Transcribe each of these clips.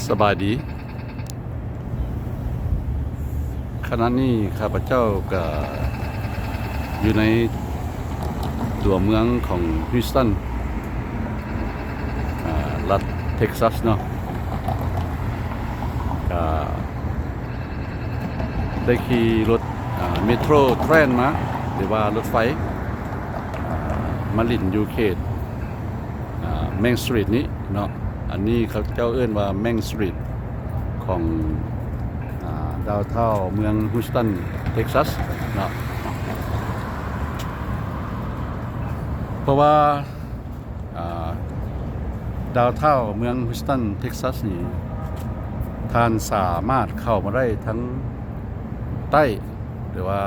ສະບາຍດີ. ຂະນະນີ້ຂ້າພະເຈົ້າກະຢູ່ໃນຕົວເມືອງຂອງ Houston ອາ ລັດ Texas ເນາະ. ກະໄດ້ຂີ່ລົດ ອາ Metro Train ມາ ຫຼືວ່າລົດໄຟ ອາ ມາຫຼິ້ນຢູ່ເຂດ ອາ Main Street ນີ້ເນາະ. ອັນນີ້ເຂົາເຈົ້າເອີ້ນວ່າ Main Street ຂອງ ອາ Downtown ເມືອງ Houston Texas ເນາະ. ເພາະວ່າ ອາ Downtown ເມືອງ Houston Texas ນີ້ ທ່ານສາມາດເຂົ້າມາໄດ້ທັງໃຕ້ ຫຼືວ່າ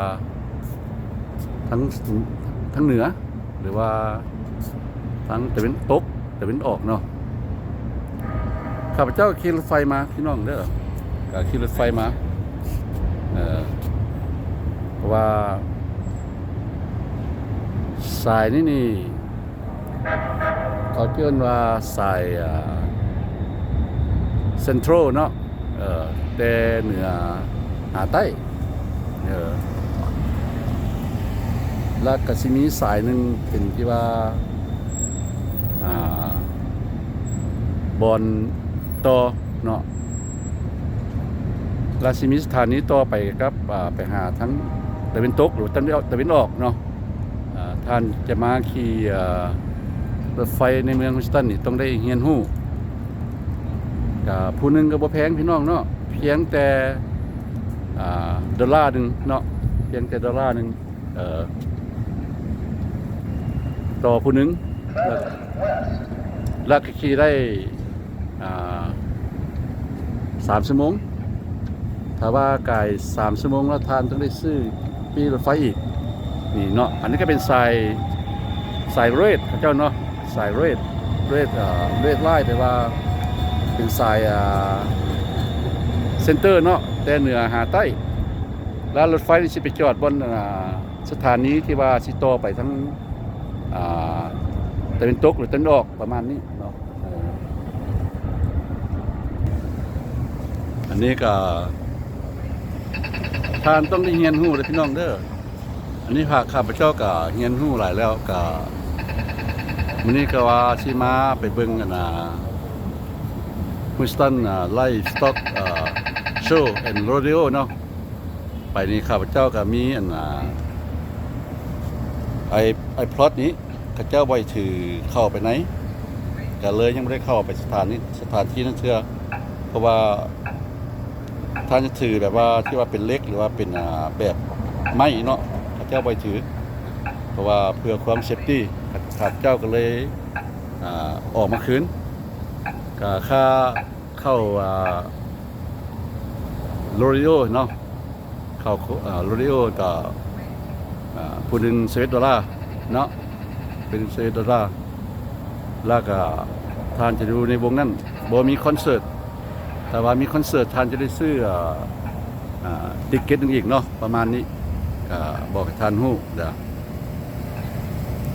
ທັງ ທັງເໜືອ ຫຼືວ່າທັງຕາເວັນຕົກ ຕາເວັນອອກເນາະ. ຂ້າພະເຈົ້າຂີ່ລົດໄຟມາ ພີ່ນ້ອງເດີ ກະຂີ່ລົດໄຟມາ ເອີ ເພາະວ່າສາຍນີ້ນີ້ ເຂົາເອີ້ນວ່າສາຍ ອາ Central ເນາະ ເອີ ແຕ່ເໜືອຫາໃຕ້ ເອີ ແລ້ວກະຊິມີສາຍໜຶ່ງເປັນທີ່ວ່າ ອາ ບ່ອນຕໍ່ເນາະ ແລ້ວຊິມີສະຖານີຕໍ່ໄປກັບ ອາ ໄປຫາທາງຕາເວັນຕົກ ຫຼືວ່າຕາເວັນອອກເນາະ. ອາ ທ່ານຈະມາຂີ່ ອາ ລົດໄຟໃນເມືອງ Houston ນີ້ ຕ້ອງໄດ້ຮຽນຮູ້ ກະຜູ້ໜຶ່ງກະບໍ່ແພງ ພີ່ນ້ອງເນາະ ພຽງແຕ່ ອາ ໂດລາໜຶ່ງເນາະ ພຽງແຕ່ໂດລາໜຶ່ງ ເອີ ຕໍ່ຜູ້ໜຶ່ງ ແລ້ວ ແລ້ວກະຂີ່ໄດ້ ອາ ສາມຊົ່ວໂມງ. ຖ້າວ່າກາຍສາມຊົ່ວໂມງແລ້ວ ທ່ານຕ້ອງໄດ້ຊື້ປີ້ລົດໄຟອີກ ນີ້ເນາະ. ອັນນີ້ກະເປັນສາຍ ສາຍ Red ເຂົາເຈົ້າເນາະ ສາຍ Red Red ເອີ Red Line ແປວ່າເປັນສາຍ ອາ Center ເນາະ ແຕ່ເໜືອຫາໃຕ້ ແລ້ວລົດໄຟນີ້ຊິໄປຈອດບ່ອນ ອາ ສະຖານີທີ່ວ່າຊິຕໍ່ໄປທາງ ອາ ຕາເວັນຕົກ ຫຼື ຕາເວັນອອກ ປະມານນີ້ເນາະ. ເອີ ອັນນີ້ກະ ທ່ານຕ້ອງໄດ້ຮຽນຮູ້ເດີ ພີ່ນ້ອງເດີ. ອັນນີ້ພາ ຂ້າພະເຈົ້າກະຮຽນຮູ້ຫຼາຍແລ້ວ ກະມື້ນີ້ກະວ່າຊິມາໄປເບິ່ງ ອັນນາ Houston ອາ Livestock ເອີ Show and Rodeo ເນາະ. ໄປນີ້ຂ້າພະເຈົ້າກະມີ ອັນນາ ໄອ iPod ນີ້ ເຂົາເຈົ້າບໍ່ໃຫ້ຖືເຂົ້າໄປໃນ ກະເລີຍຍັງບໍ່ໄດ້ເຂົ້າໄປສະຖານ ສະຖານທີ່ນັ້ນເທື່ອ ເພາະວ່າ ຖ້າຈະຖືແບບວ່າທີ່ວ່າເປັນເຫຼັກ ຫຼືວ່າເປັນ ອາ ແບບໄມ້ເນາະ ເຂົາເຈົ້າບໍ່ໃຫ້ຖື ເພາະວ່າເພື່ອຄວາມ safety ຂ້າພະເຈົ້າກະເລີຍ ອາ ອອກມາຄືນ. ກະຄ່າເຂົ້າ ອາ Rodeo ເນາະ ເຂົ້າ ອາ Rodeo ກະ ອາ ຜູ້ໜຶ່ງຊາວເອັດໂດລາເນາະ ຜູ້ໜຶ່ງຊາວເອັດໂດລາ ແລ້ວກະທ່ານຈະຢູ່ໃນວົງນັ້ນ ບໍ່ມີຄອນເສີດ. ຖ້າວ່າມີຄອນເສີດ ທ່ານຈະໄດ້ຊື້ ອາ ອາ ຕິກເກັດໜຶ່ງອີກເນາະ ປະມານນີ້ ກະບອກໃຫ້ທ່ານຮູ້ເດີ.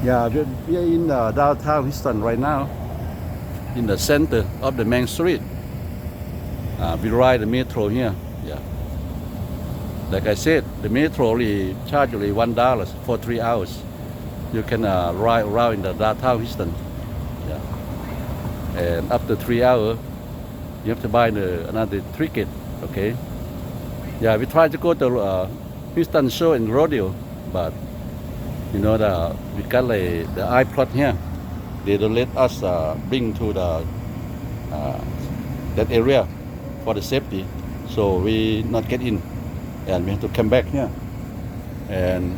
Yeah, we, we are in, uh, downtown Houston right now, in the center of the main street. Uh, we ride the metro here. Yeah. Like I said, the metro only charge only one dollar for three hours. You can, uh, ride around in the downtown Houston. Yeah. And after three hour, you have to buy the, another ticket. Okay. Yeah, we try to go to, uh, Houston Show and Rodeo, but, you know, the, we got, like, the iPod here. They don't let us, uh, bring to the, uh, that area for the safety. So we not get in, and we have to come back here. And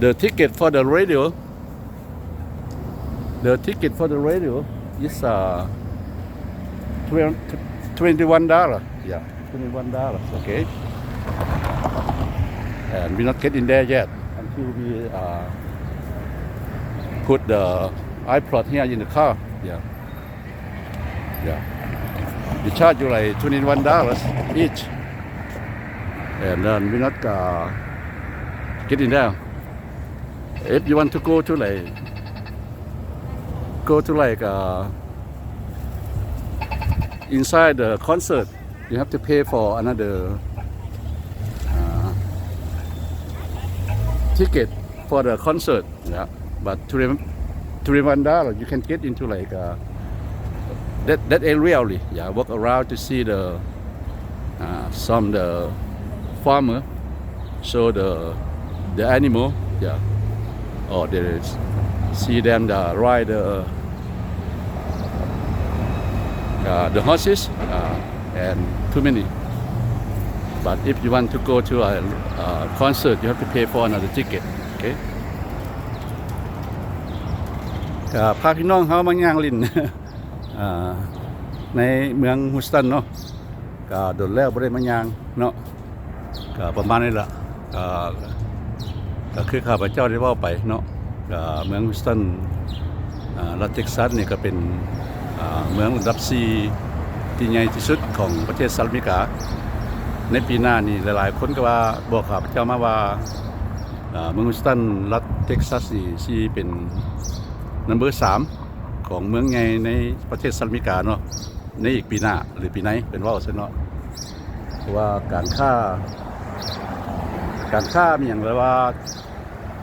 the ticket for the rodeo, the ticket for the rodeo is, uh, twen-, twenty-one dollar. Yeah, twenty-one dollars, okay. And we not get in there yet until we, uh, put the iPod here in the car. Yeah. Yeah. They charge you, like, twenty-one dollars each. And then we not, uh, get in there. If you want to go to, like, go to, like, uh, inside the concert, you have to pay for another, uh, ticket for the concert. Yeah. But Trim-, Trivandrum, you can get into, like, uh, that, that area only. Yeah, walk around to see the, uh, some the farmer, show the, the animal. Yeah. Or they see them the ride the, uh, the horses, uh, and too many. But if you want to go to a, a concert, you have to pay for another ticket. Okay. ກໍພາພີ່ນ້ອງເຮົາມາຍ່າງຫຼິ້ນ ອ່າ ໃນເມືອງ Houston ເນາະ, ກໍດົນແລ້ວບໍ່ໄດ້ມາຍ່າງເນາະ, ກໍປະມານນີ້ລະ. ກໍ ກໍຄືຂ້າພະເຈົ້າໄດ້ເວົ້າໄປເນາະ, ກໍເມືອງ Houston ອ່າ ລັດ Texas ນີ້ກໍເປັນ ອ່າ ເມືອງອັນດັບສີ່ທີ່ໃຫຍ່ທີ່ສຸດຂອງປະເທດສະຫະລັດອາເມລິກາ. ໃນປີໜ້ານີ້ ຫຼາຍໆຄົນກໍວ່າ ບອກຂ້າພະເຈົ້າມາວ່າ ອ່າ ເມືອງ Houston ລັດ Texas ນີ້ຊິເປັນ number ສາມຂອງເມືອງໃຫຍ່ໃນປະເທດສະຫະລັດອາເມລິກາເນາະ ໃນອີກປີໜ້າ ຫຼື ປີໃນ ເພິ່ນເວົ້າຊັ້ນເນາະ. ເພາະວ່າການຄ້າ ການຄ້າມີຫຍັງ ແລ້ວວ່າ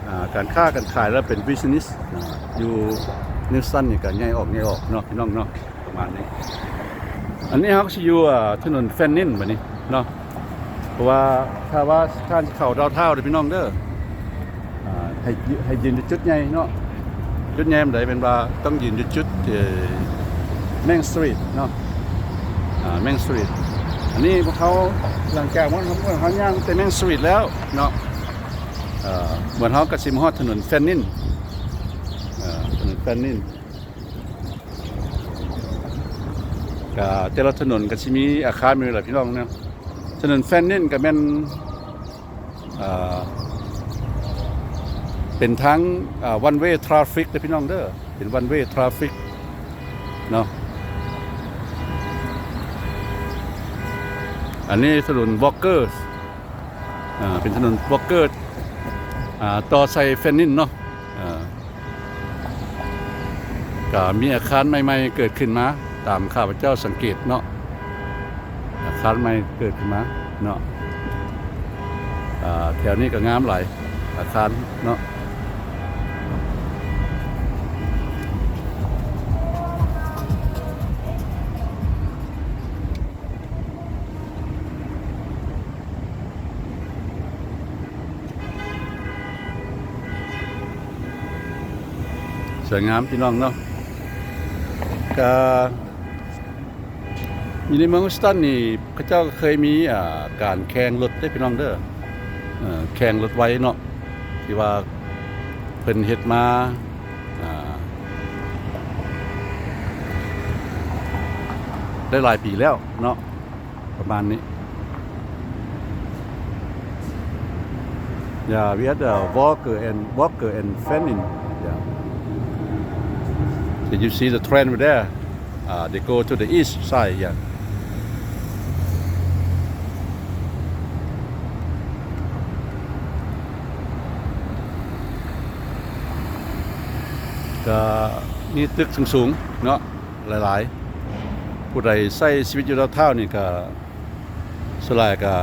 ອ່າ ການຄ້າການຂາຍ ແລ້ວເປັນ business ອ່າ ຢູ່ Houston ນີ້ກໍໃຫຍ່ອອກໃຫຍ່ອອກເນາະ ພີ່ນ້ອງເນາະ. ປະມານນີ້. ອັນນີ້ເຮົາກໍຊິຢູ່ ເອີ ຖະໜົນ Fannin ບັດນີ້ເນາະ, ເພາະວ່າຖ້າວ່າທ່ານຊິເຂົ້າ downtown ເດີພີ່ນ້ອງເດີ ອ່າ ໃຫ້ ໃຫ້ຢືນຢູ່ຈຸດໃຫຍ່ເນາະ, ຈຸດໃຫຍ່ໝ່ອງໃດ ແມ່ນວ່າຕ້ອງຢືນຢູ່ຈຸດ ເອີ Main Street ເນາະ, ອ່າ Main Street. ອັນນີ້ພວກເຮົາ ຫຼັງຈາກວ່າເຮົາ ເຮົາຍ່າງແຕ່ Main Street ແລ້ວເນາະ, ເອີ ເໝືອນເຮົາກໍຊິມາຮອດຖະໜົນ Fannin ເອີ ຖະໜົນ Fannin. ກະແຕ່ລະຖະໜົນກະຊິມີອາຄານຢູ່ແຫຼະພີ່ນ້ອງເນາະ. ຖະໜົນ Fannin ກະແມ່ນ ເປັນທາງ one way traffic ເດີພີ່ນ້ອງເດີ, ເປັນ one way traffic ເນາະ. ອັນນີ້ຖະໜົນ Walker ອ່າ ເປັນຖະໜົນ Walker ອ່າ ຕໍ່ໃສ່ Fannin ເນາະ. ອ່າ ກະມີອາຄານໃໝ່ໆເກີດຂຶ້ນມາ ຕາມຂ້າພະເຈົ້າສັງເກດເນາະ, ອາຄານໃໝ່ເກີດຂຶ້ນມາເນາະ. ອ່າ ແຖວນີ້ກະງາມຫຼາຍ ອາຄານເນາະ. ສວຍງາມພີ່ນ້ອງເນາະ. ກະຢູ່ໃນເມືອງ Houston ນີ້ ເຂົາເຈົ້າກໍເຄີຍມີ ອ່າ ການແຂ່ງລົດເດ້ພີ່ນ້ອງເດີ, ເອີ ແຂ່ງລົດໄວເນາະ ທີ່ວ່າເພິ່ນເຮັດມາ ອ່າ ໄດ້ຫຼາຍປີແລ້ວເນາະ ປະມານນີ້. Yeah, we had, uh, Walker and, Walker and Fannin. Yeah. Did you see the train over there? Uh, they go to the east side, yeah. ກະມີຕຶກສູງໆເນາະ ຫຼາຍໆ. ຜູ້ໃດໃຊ້ຊີວິດຢູ່ດາວທາວນີ້ກະ ສ່ວນຫຼາຍກະ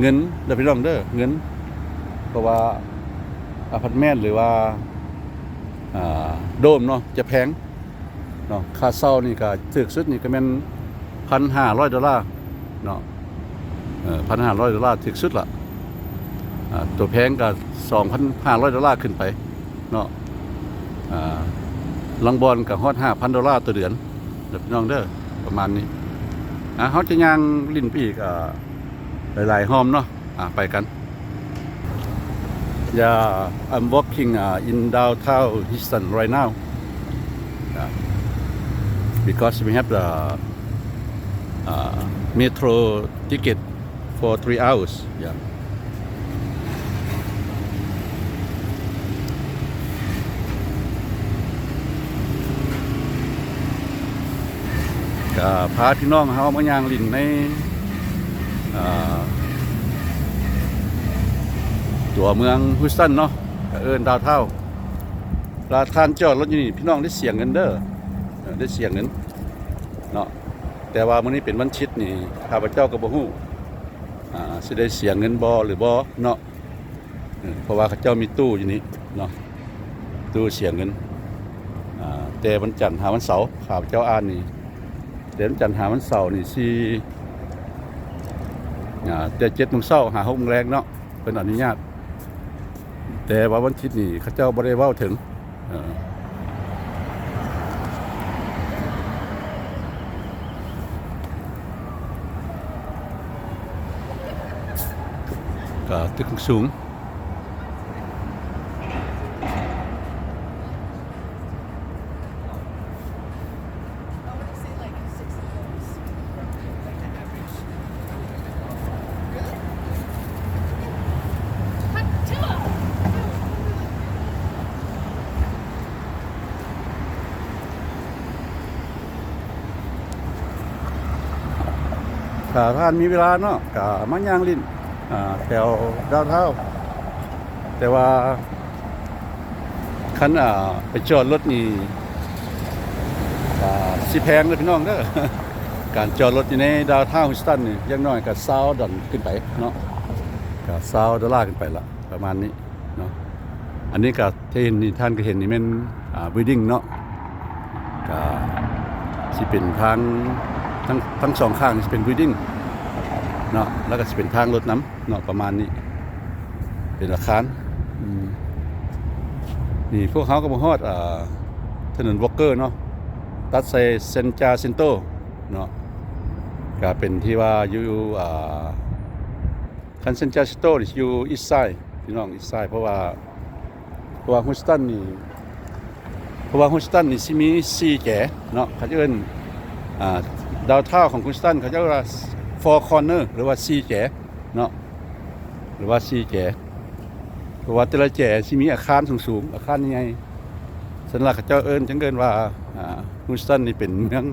ເງິນເດີພີ່ນ້ອງເດີ ເງິນ ເພາະວ່າອາພາດເມັນ ຫຼືວ່າ ອ່າ ໂດມເນາະ ຈະແພງເນາະ. ຄ່າເຊົ່ານີ້ກະຖືກສຸດນີ້ກະແມ່ນພັນຫ້າຮ້ອຍໂດລາເນາະ, ເອີ ພັນຫ້າຮ້ອຍໂດລາຖືກສຸດລະ. ອ່າ ໂຕແພງກະສອງພັນຫ້າຮ້ອຍໂດລາຂຶ້ນໄປເນາະ. ອ່າ ລາງບ່ອນກະຮອດຫ້າພັນໂດລາຕໍ່ເດືອນເດີພີ່ນ້ອງເດີ ປະມານນີ້. ອ່າ ເຮົາຈະຍ່າງຫຼິ້ນໄປອີກ ອ່າ ຫຼາຍໆຮ່ອມເນາະ. ອ່າ ໄປກັນ. Yeah, I'm walking, uh, in downtown Houston right now. Yeah. Because we have the, uh, metro ticket for three hours. Yeah. ກະພາພີ່ນ້ອງເຮົາມາຍ່າງຫຼິ້ນໃນ ອ່າ ຕົວເມືອງ Houston ເນາະ, ກະເອີ້ນ downtown. ລະທ່ານຈອດລົດຢູ່ນີ້ ພີ່ນ້ອງໄດ້ເສຍເງິນເດີ, ເອີ ໄດ້ເສຍເງິນເນາະ. ແຕ່ວ່າມື້ນີ້ເປັນວັນທິດນີ້ ຂ້າພະເຈົ້າກໍບໍ່ຮູ້ ອ່າ ຊິໄດ້ເສຍເງິນບໍ່ ຫຼືບໍ່ເນາະ. ເອີ ເພາະວ່າເຂົາເຈົ້າມີຕູ້ຢູ່ນີ້ເນາະ ຕູ້ເສຍເງິນ ອ່າ ແຕ່ວັນຈັນຫາວັນເສົາ ຂ້າພະເຈົ້າອ່ານນີ້ ແຕ່ວັນຈັນຫາວັນເສົານີ້ຊິ ອ່າ ແຕ່ເຈັດໂມງເຊົ້າຫາຫົກໂມງແລງເນາະ ເພິ່ນອະນຸຍາດ. ແຕ່ວ່າວັນທິດນີ້ເຂົາເຈົ້າບໍ່ໄດ້ເວົ້າເຖິງ ເອີ ກໍຕຶກສູງ. ຖ້າທ່ານມີເວລາເນາະ ກໍມາຍ່າງຫຼິ້ນ ອ່າ ແຖວດາວທາວ ແຕ່ວ່າ ຄັນ ອ່າ ໄປຈອດລົດນີ້ ອ່າ ຊິແພງເດີພີ່ນ້ອງເດີ. ການຈອດລົດຢູ່ໃນດາວທາວຮີສຕັນນີ້ ຢ່າງໜ້ອຍກໍຊາວດອນຂຶ້ນໄປເນາະ ກໍຊາວໂດລາຂຶ້ນໄປລະ ປະມານນີ້ເນາະ. ອັນນີ້ກໍທີ່ເຫັນນີ້ ທ່ານກໍເຫັນນີ້ແມ່ນ ອ່າ ບິວດິ້ງເນາະ ກໍຊິເປັນທາງ ທັງ ທັງສອງຂ້າງນີ້ຊິເປັນບິວດິ້ງເນາະ ແລ້ວກໍຊິເປັນທາງລົດນຳ ເນາະ ປະມານນີ້ ເປັນອາຄານ. ອືມ ນີ້ພວກເຮົາກໍມາຮອດ ອ່າ ຖະໜົນວອກເກີເນາະ ຕັດໃສ່ເຊັນຈາຊິນໂຕເນາະ ກະເປັນທີ່ວ່າຢູ່ ອ່າ ຄັນເຊັນຈາຊິນໂຕນີ້ຢູ່ອີສໄຊ ພີ່ນ້ອງ ອີສໄຊ ເພາະວ່າ ເພາະວ່າຮີສຕັນນີ້ ເພາະວ່າຮີສຕັນນີ້ຊິມີສີ່ແຈເນາະ ເຂົາເອີ້ນ ອ່າ ດາວທາວຂອງຮີສຕັນ ເຂົາເອີ້ນວ່າຟໍຄໍນເນີ ຫຼືວ່າສີ່ແຈເນາະ ຫຼືວ່າສີ່ແຈ ເພາະວ່າແຕ່ລະແຈຊິມີອາຄານສູງໆ ອາຄານໃຫຍ່ໆ ສ່ວນຫຼາຍເຂົາເຈົ້າເອີ້ນ ຈຶ່ງເອີ້ນວ່າ ອ່າ ຮີສຕັນນີ້ເປັນເມືອງ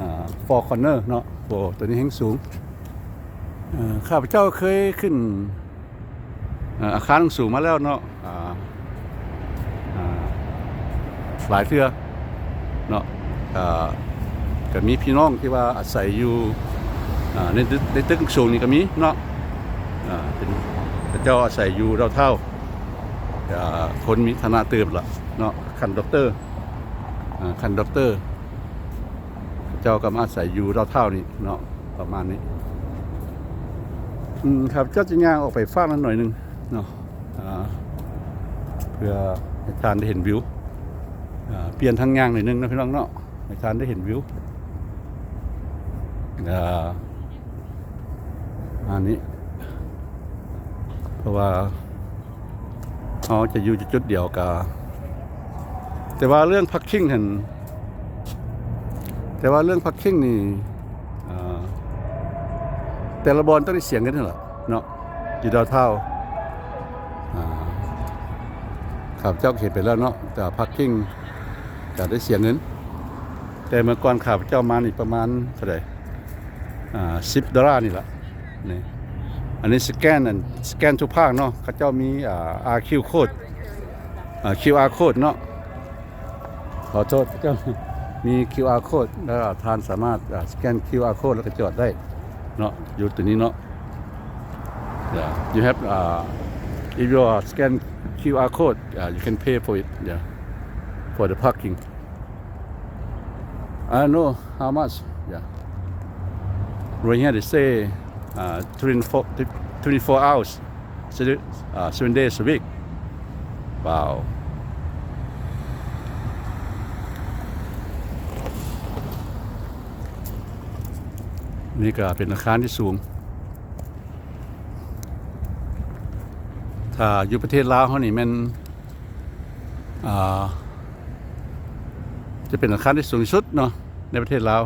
ອ່າ ຟໍຄໍນເນີເນາະ ໂອ້ ໂຕນີ້ແຮງສູງ. ເອີ ຂ້າພະເຈົ້າເຄີຍຂຶ້ນ ເອີ ອາຄານສູງມາແລ້ວເນາະ ອ່າ ອ່າ ຫຼາຍເທື່ອເນາະ ກໍ ກໍມີພີ່ນ້ອງທີ່ວ່າອາໄສຢູ່ ອ່າ ໃນຕຶກ ໃນຕຶກສູງນີ້ກໍມີເນາະ ອ່າ ເປັນ ເຂົາເຈົ້າອາໄສຢູ່ດາວທາວ ອ່າ ຄົນມີຖານະຕື່ມລະເນາະ ຂັ້ນດັອກເຕີ ອ່າ ຂັ້ນດັອກເຕີ ເຂົາເຈົ້າກໍມາອາໄສຢູ່ດາວທາວນີ້ເນາະ ປະມານນີ້. ອືມ ຂ້າພະເຈົ້າຈະຍ່າງອອກໄປຟາກນັ້ນໜ້ອຍໜຶ່ງເນາະ ອ່າ ເພື່ອໃຫ້ທ່ານໄດ້ເຫັນວິວ ອ່າ ປ່ຽນທາງຍ່າງໜ້ອຍໜຶ່ງເນາະ ພີ່ນ້ອງເນາະ ໃຫ້ທ່ານໄດ້ເຫັນວິວ ອ່າ ອັນນີ້ ເພາະວ່າ ເຮົາຈະຢູ່ຈຸດດຽວກະ ແຕ່ວ່າເລື່ອງພາກກິ້ງຫັ້ນ ແຕ່ວ່າເລື່ອງພາກກິ້ງນີ້ ເອີ ແຕ່ລະບ່ອນຕ້ອງໄດ້ເສຍເງິນຫັ້ນລະເນາະ ຢູ່ດາວທາວ ອ່າ ຂ້າພະເຈົ້າເຫັນໄປແລ້ວເນາະ ແຕ່ພາກກິ້ງກະໄດ້ເສຍເງິນ ແຕ່ເມື່ອກ່ອນຂ້າພະເຈົ້າມານີ້ປະມານເທົ່າໃດ? ອ່າ ສິບໂດລານີ້ລະ ນີ້ ອັນນີ້ສະແກນ ອັນ ສະແກນທຸກພາກເນາະ ເຂົາເຈົ້າມີ ອ່າ ຄິວ ໂຄດ ອ່າ ຄິວອາໂຄດເນາະ ຂໍໂທດ ເຂົາເຈົ້າມີຄິວອາໂຄດ ແລ້ວທ່ານສາມາດ ອ່າ ສະແກນຄິວອາໂຄດ ແລ້ວກໍຈອດໄດ້ເນາະ ຢູ່ຕົວນີ້ເນາະ. Yeah, you have, uh, if you are scan QR code, uh, you can pay for it, yeah, for the parking. I don't know how much. Yeah. Right here they say, uh, twenty-four, twenty-four hours, se-, uh, seven days a week. Wow. ນີ້ກໍເປັນອາຄານທີ່ສູງ. ຖ້າຢູ່ປະເທດລາວເຮົານີ້ແມ່ນ ອ່າ ຈະເປັນອາຄານທີ່ສູງທີ່ສຸດເນາະ ໃນປະເທດລາວ.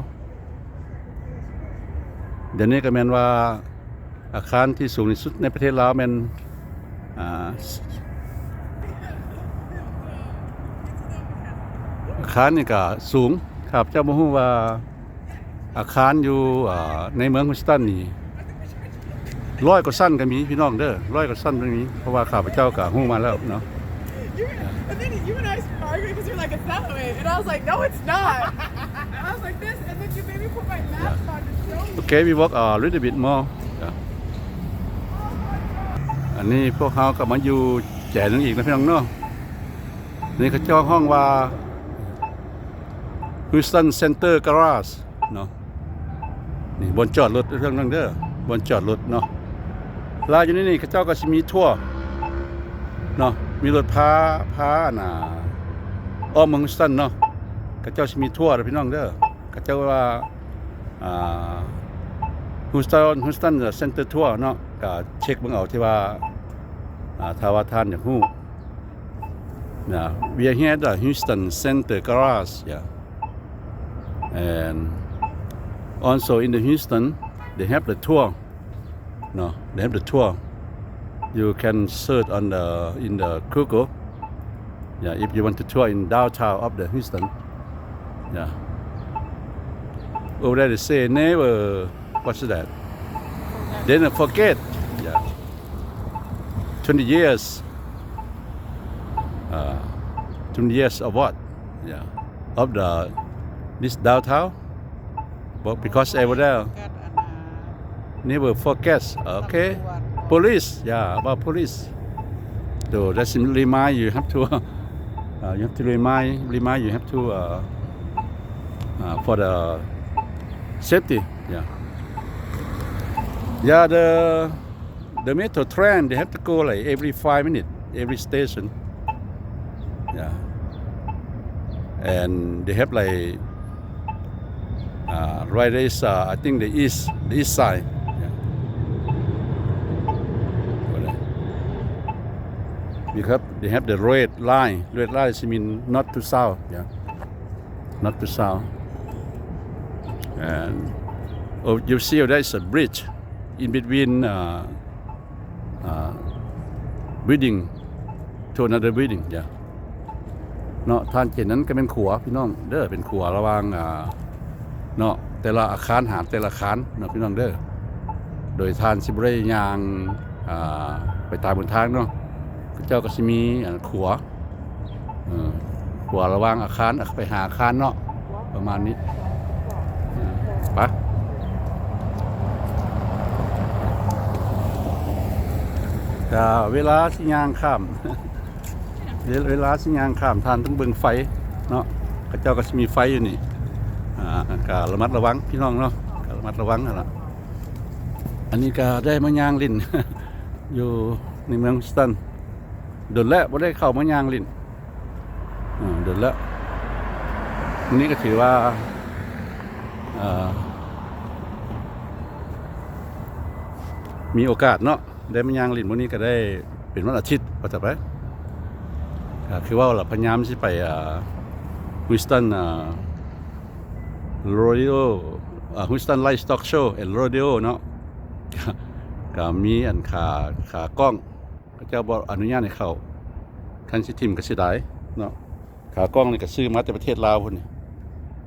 ດຽວນີ້ກໍແມ່ນວ່າອາຄານທີ່ສູງທີ່ສຸດໃນປະເທດລາວແມ່ນ ອ່າ ອາຄານນີ້ກໍສູງ. ຂ້າພະເຈົ້າບໍ່ຮູ້ວ່າ ອາຄານຢູ່ ເອີ ໃນເມືອງ Houston ນີ້ ຮ້ອຍກວ່າຊັ້ນກໍມີ ພີ່ນ້ອງເດີ, ຮ້ອຍກວ່າຊັ້ນກໍມີ, ເພາະວ່າຂ້າພະເຈົ້າກໍຮູ້ມາແລ້ວເນາະ. You, and then you and I argued 'cause you're like, "It's that way," and I was like, "No, it's not." I was like, "This," and then you made me Okay, we walk a little bit more. ອັນນີ້ພວກເຮົາກໍມາຢູ່ແຈໜຶ່ງອີກນະພີ່ນ້ອງເນາະ. ນີ້ເຂົາເຈົ້າຮ້ອງວ່າ Houston Center Garage ເນາະ. ນີ້ບ່ອນຈອດລົດເລື່ອງນັ້ນເດີ ບ່ອນຈອດລົດເນາະ. ລາວຢູ່ໃນນີ້ເຂົາເຈົ້າກໍຊິມີທົວເນາະ ມີລົດພາ ພາອັນນ່າ ອ້ອມເມືອງ Houston ເນາະ. ເຂົາເຈົ້າຊິມີທົວເດີພີ່ນ້ອງເດີ. ເຂົາເຈົ້າວ່າ ອ່າ Houston Houston Center Tour ເນາະ. ກໍເຊັກເບິ່ງເອົາທີ່ວ່າ ອ່າ ຖ້າວ່າທ່ານຢາກຮູ້ນະ. We are here at the Houston Center Garage, yeah. And also in the Houston, they have the tour, no, they have the tour. You can search on the, in the Google, yeah, if you want to tour in downtown of the Houston, yeah. Over there they say never, what's that? They never forget, yeah. Twenty years, uh, twenty years of what? Yeah, of the, this downtown. But because over there, never forget. Okay. Police, yeah, about police. So that's remind you have to, uh, you have to remind, remind you have to, uh, uh, for the safety. Yeah. Yeah, the The metro train, they have to go, like, every five minutes, every station. Yeah. And they have, like, uh, right there is, uh, I think the east, the east side. Yeah. Over there. Because they have the red line. Red line is mean north to south. Yeah. North to south. And, oh, you see there is a bridge in between, uh, uh, building to another building, yeah. ເນາະ ທ່ານເຫັນນັ້ນກໍແມ່ນຂົວ ພີ່ນ້ອງເດີ ເປັນຂົວລະຫວ່າງ ອ່າ ເນາະ ແຕ່ລະອາຄານຫາແຕ່ລະອາຄານເນາະ ພີ່ນ້ອງເດີ. ໂດຍທ່ານຊິບໍ່ໄດ້ຍ່າງ ອ່າ ໄປຕາມຫົນທາງເນາະ ເຂົາເຈົ້າກໍຊິມີ ອ່າ ຂົວ ເອີ ຂົວລະຫວ່າງອາຄານ ໄປຫາອາຄານເນາະ ປະມານນີ້ ເອີ ໄປ. ກະເວລາຊິຍ່າງຂ້າມ ເວ ເວລາຊິຍ່າງຂ້າມ ທ່ານຕ້ອງເບິ່ງໄຟເນາະ ເຂົາເຈົ້າກໍຊິມີໄຟຢູ່ນີ້ ອ່າ ກະລະມັດລະວັງ ພີ່ນ້ອງເນາະ ກະລະມັດລະວັງຫັ້ນລະ. ອັນນີ້ກະໄດ້ມາຍ່າງຫຼິ້ນ ຢູ່ໃນເມືອງ Houston ດົນແລ້ວບໍ່ໄດ້ເຂົ້າມາຍ່າງຫຼິ້ນ ອືມ ດົນແລ້ວ. ມື້ນີ້ກໍຖືວ່າ ເອີ ມີໂອກາດເນາະ ໄດ້ມາຍ່າງຫຼິ້ນມື້ນີ້ ກໍໄດ້ເປັນວັນອາທິດວ່າຊະໄປ. ກໍຄືເວົ້າລະ ພະຍາຍາມຊິໄປ ອ່າ Houston ອ່າ Rodeo ອ່າ Houston Livestock Show and Rodeo ເນາະ ກໍມີອັນຂາ ຂາກ້ອງ ເຂົາເຈົ້າບໍ່ອະນຸຍາດໃຫ້ເຂົ້າ ຄັນຊິຖິ້ມກໍເສຍດາຍເນາະ. ຂາກ້ອງນີ້ກໍຊື້ມາແຕ່ປະເທດລາວພຸ້ນນີ້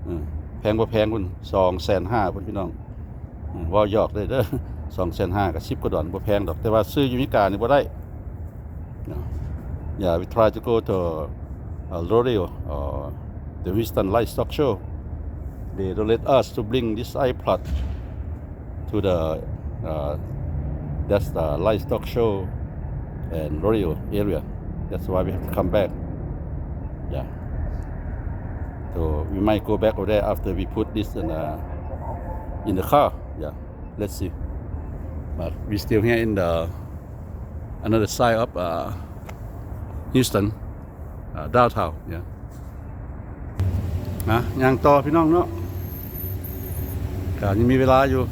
ເອີ ແພງບໍ່ແພງພຸ້ນ ສອງແສນຫ້າພຸ້ນ ພີ່ນ້ອງ ເວົ້າຫຍອກເດີ ສອງແສນຫ້າ ກໍສິບກວ່າດອນ ບໍ່ແພງດອກ ແຕ່ວ່າຊື້ຢູ່ອາເມລິການີ້ບໍ່ໄດ້. Yeah, we try to go to, uh, rodeo, uh, the Houston Livestock Show. They don't let us to bring this iPod to the, uh, that's the livestock show and rodeo area. That's why we have to come back. Yeah. So we might go back over there after we put this in, uh, in the car. Yeah. Let's see. But we still here in the another side of, uh, Houston, uh, downtown, yeah. ນະ ຍ່າງຕໍ່ພີ່ນ້ອງເນາະ ກະຍັງມີເວລາຢູ່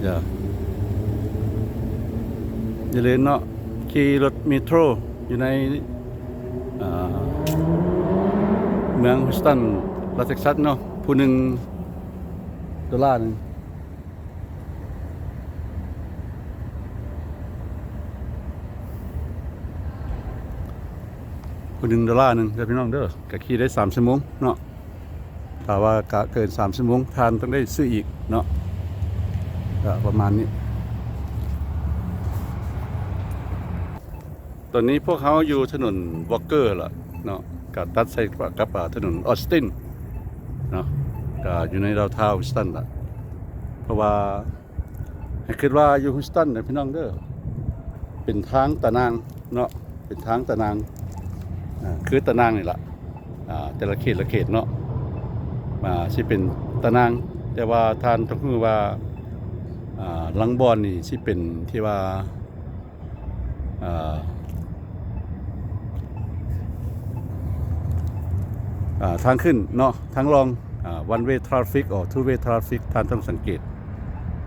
ຢ່າ ຢ່າລືມເນາະ ຂີ່ລົດເມໂທຣຢູ່ໃນ ອ່າ ເມືອງ Houston ລັດ Texas ເນາະ ຜູ້ໜຶ່ງໂດລາໜຶ່ງ ຜູ້ໜຶ່ງໂດລາໜຶ່ງເດີພີ່ນ້ອງເດີ ກະຂີ່ໄດ້ສາມຊົ່ວໂມງເນາະ ຖ້າວ່າກະເກີນສາມຊົ່ວໂມງ ທ່ານຕ້ອງໄດ້ຊື້ອີກເນາະ ກະປະມານນີ້. ຕອນນີ້ພວກເຮົາຢູ່ຖະໜົນ Walker ລະເນາະ ກະຕັດໃສ່ກັບ ອາ ຖະໜົນ Austin ເນາະ ກໍຢູ່ໃນດາວທາວນ Houston ລະ ເພາະວ່າໃຫ້ຄິດວ່າຢູ່ Houston ເດີພີ່ນ້ອງເດີ ເປັນທາງຕາໜ່າງເນາະ ເປັນທາງຕາໜ່າງ ອ່າ ຄືຕາໜ່າງນີ້ລະ ອ່າ ແຕ່ລະເຂດລະເຂດເນາະ ອ່າ ຊິເປັນຕາໜ່າງ ແຕ່ວ່າທ່ານຕ້ອງຮູ້ວ່າ ອ່າ ລາງບ່ອນນີ້ຊິເປັນທີ່ວ່າ ອ່າ ອ່າ ທາງຂຶ້ນເນາະ ທາງລ່ອງ ອ່າ one way traffic or two way traffic ທ່ານຕ້ອງສັງເກດ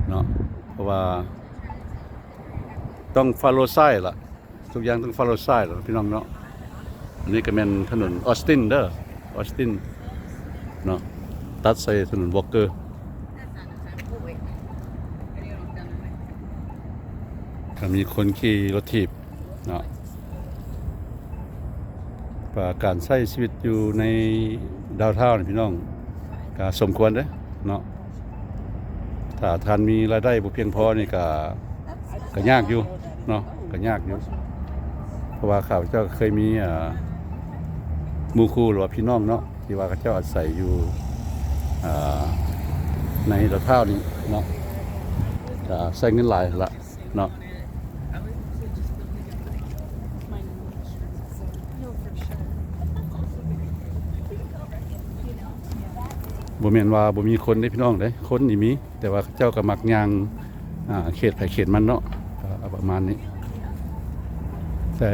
ເນາະ ເພາະວ່າຕ້ອງ follow sign ລະ ທຸກຢ່າງຕ້ອງ follow sign ລະ ພີ່ນ້ອງເນາະ. ອັນນີ້ກໍແມ່ນຖະໜົນ Austin ເດີ Austin ເນາະ ຕັດໃສ່ຖະໜົນ Walker ກໍມີຄົນຂີ່ລົດຖີບເນາະ ວ່າການໃຊ້ຊີວິດຢູ່ໃນດາວທາວນນີ້ ພີ່ນ້ອງ ກໍສົມຄວນເດ້ເນາະ. ຖ້າທ່ານມີລາຍໄດ້ບໍ່ພຽງພໍນີ້ກໍ ກໍຍາກຢູ່ເນາະ ກໍຍາກຢູ່ ເພາະວ່າຂ້າພະເຈົ້າກໍເຄີຍມີ ອ່າ ໝູ່ຄູ່ ຫຼືວ່າພີ່ນ້ອງເນາະ ທີ່ວ່າເຂົາເຈົ້າອາໄສຢູ່ ອ່າ ໃນດາວທາວນນີ້ເນາະ ກໍໃຊ້ເງິນຫຼາຍຫັ້ນລະເນາະ. ບໍ່ແມ່ນວ່າບໍ່ມີຄົນເດ້ພີ່ນ້ອງເດ້ ຄົນນີ້ມີ ແຕ່ວ່າເຂົາເຈົ້າກໍມັກຍ່າງ ອ່າ ເຂດໃຜເຂດມັນເນາະ ກໍປະມານນີ້. ແຕ່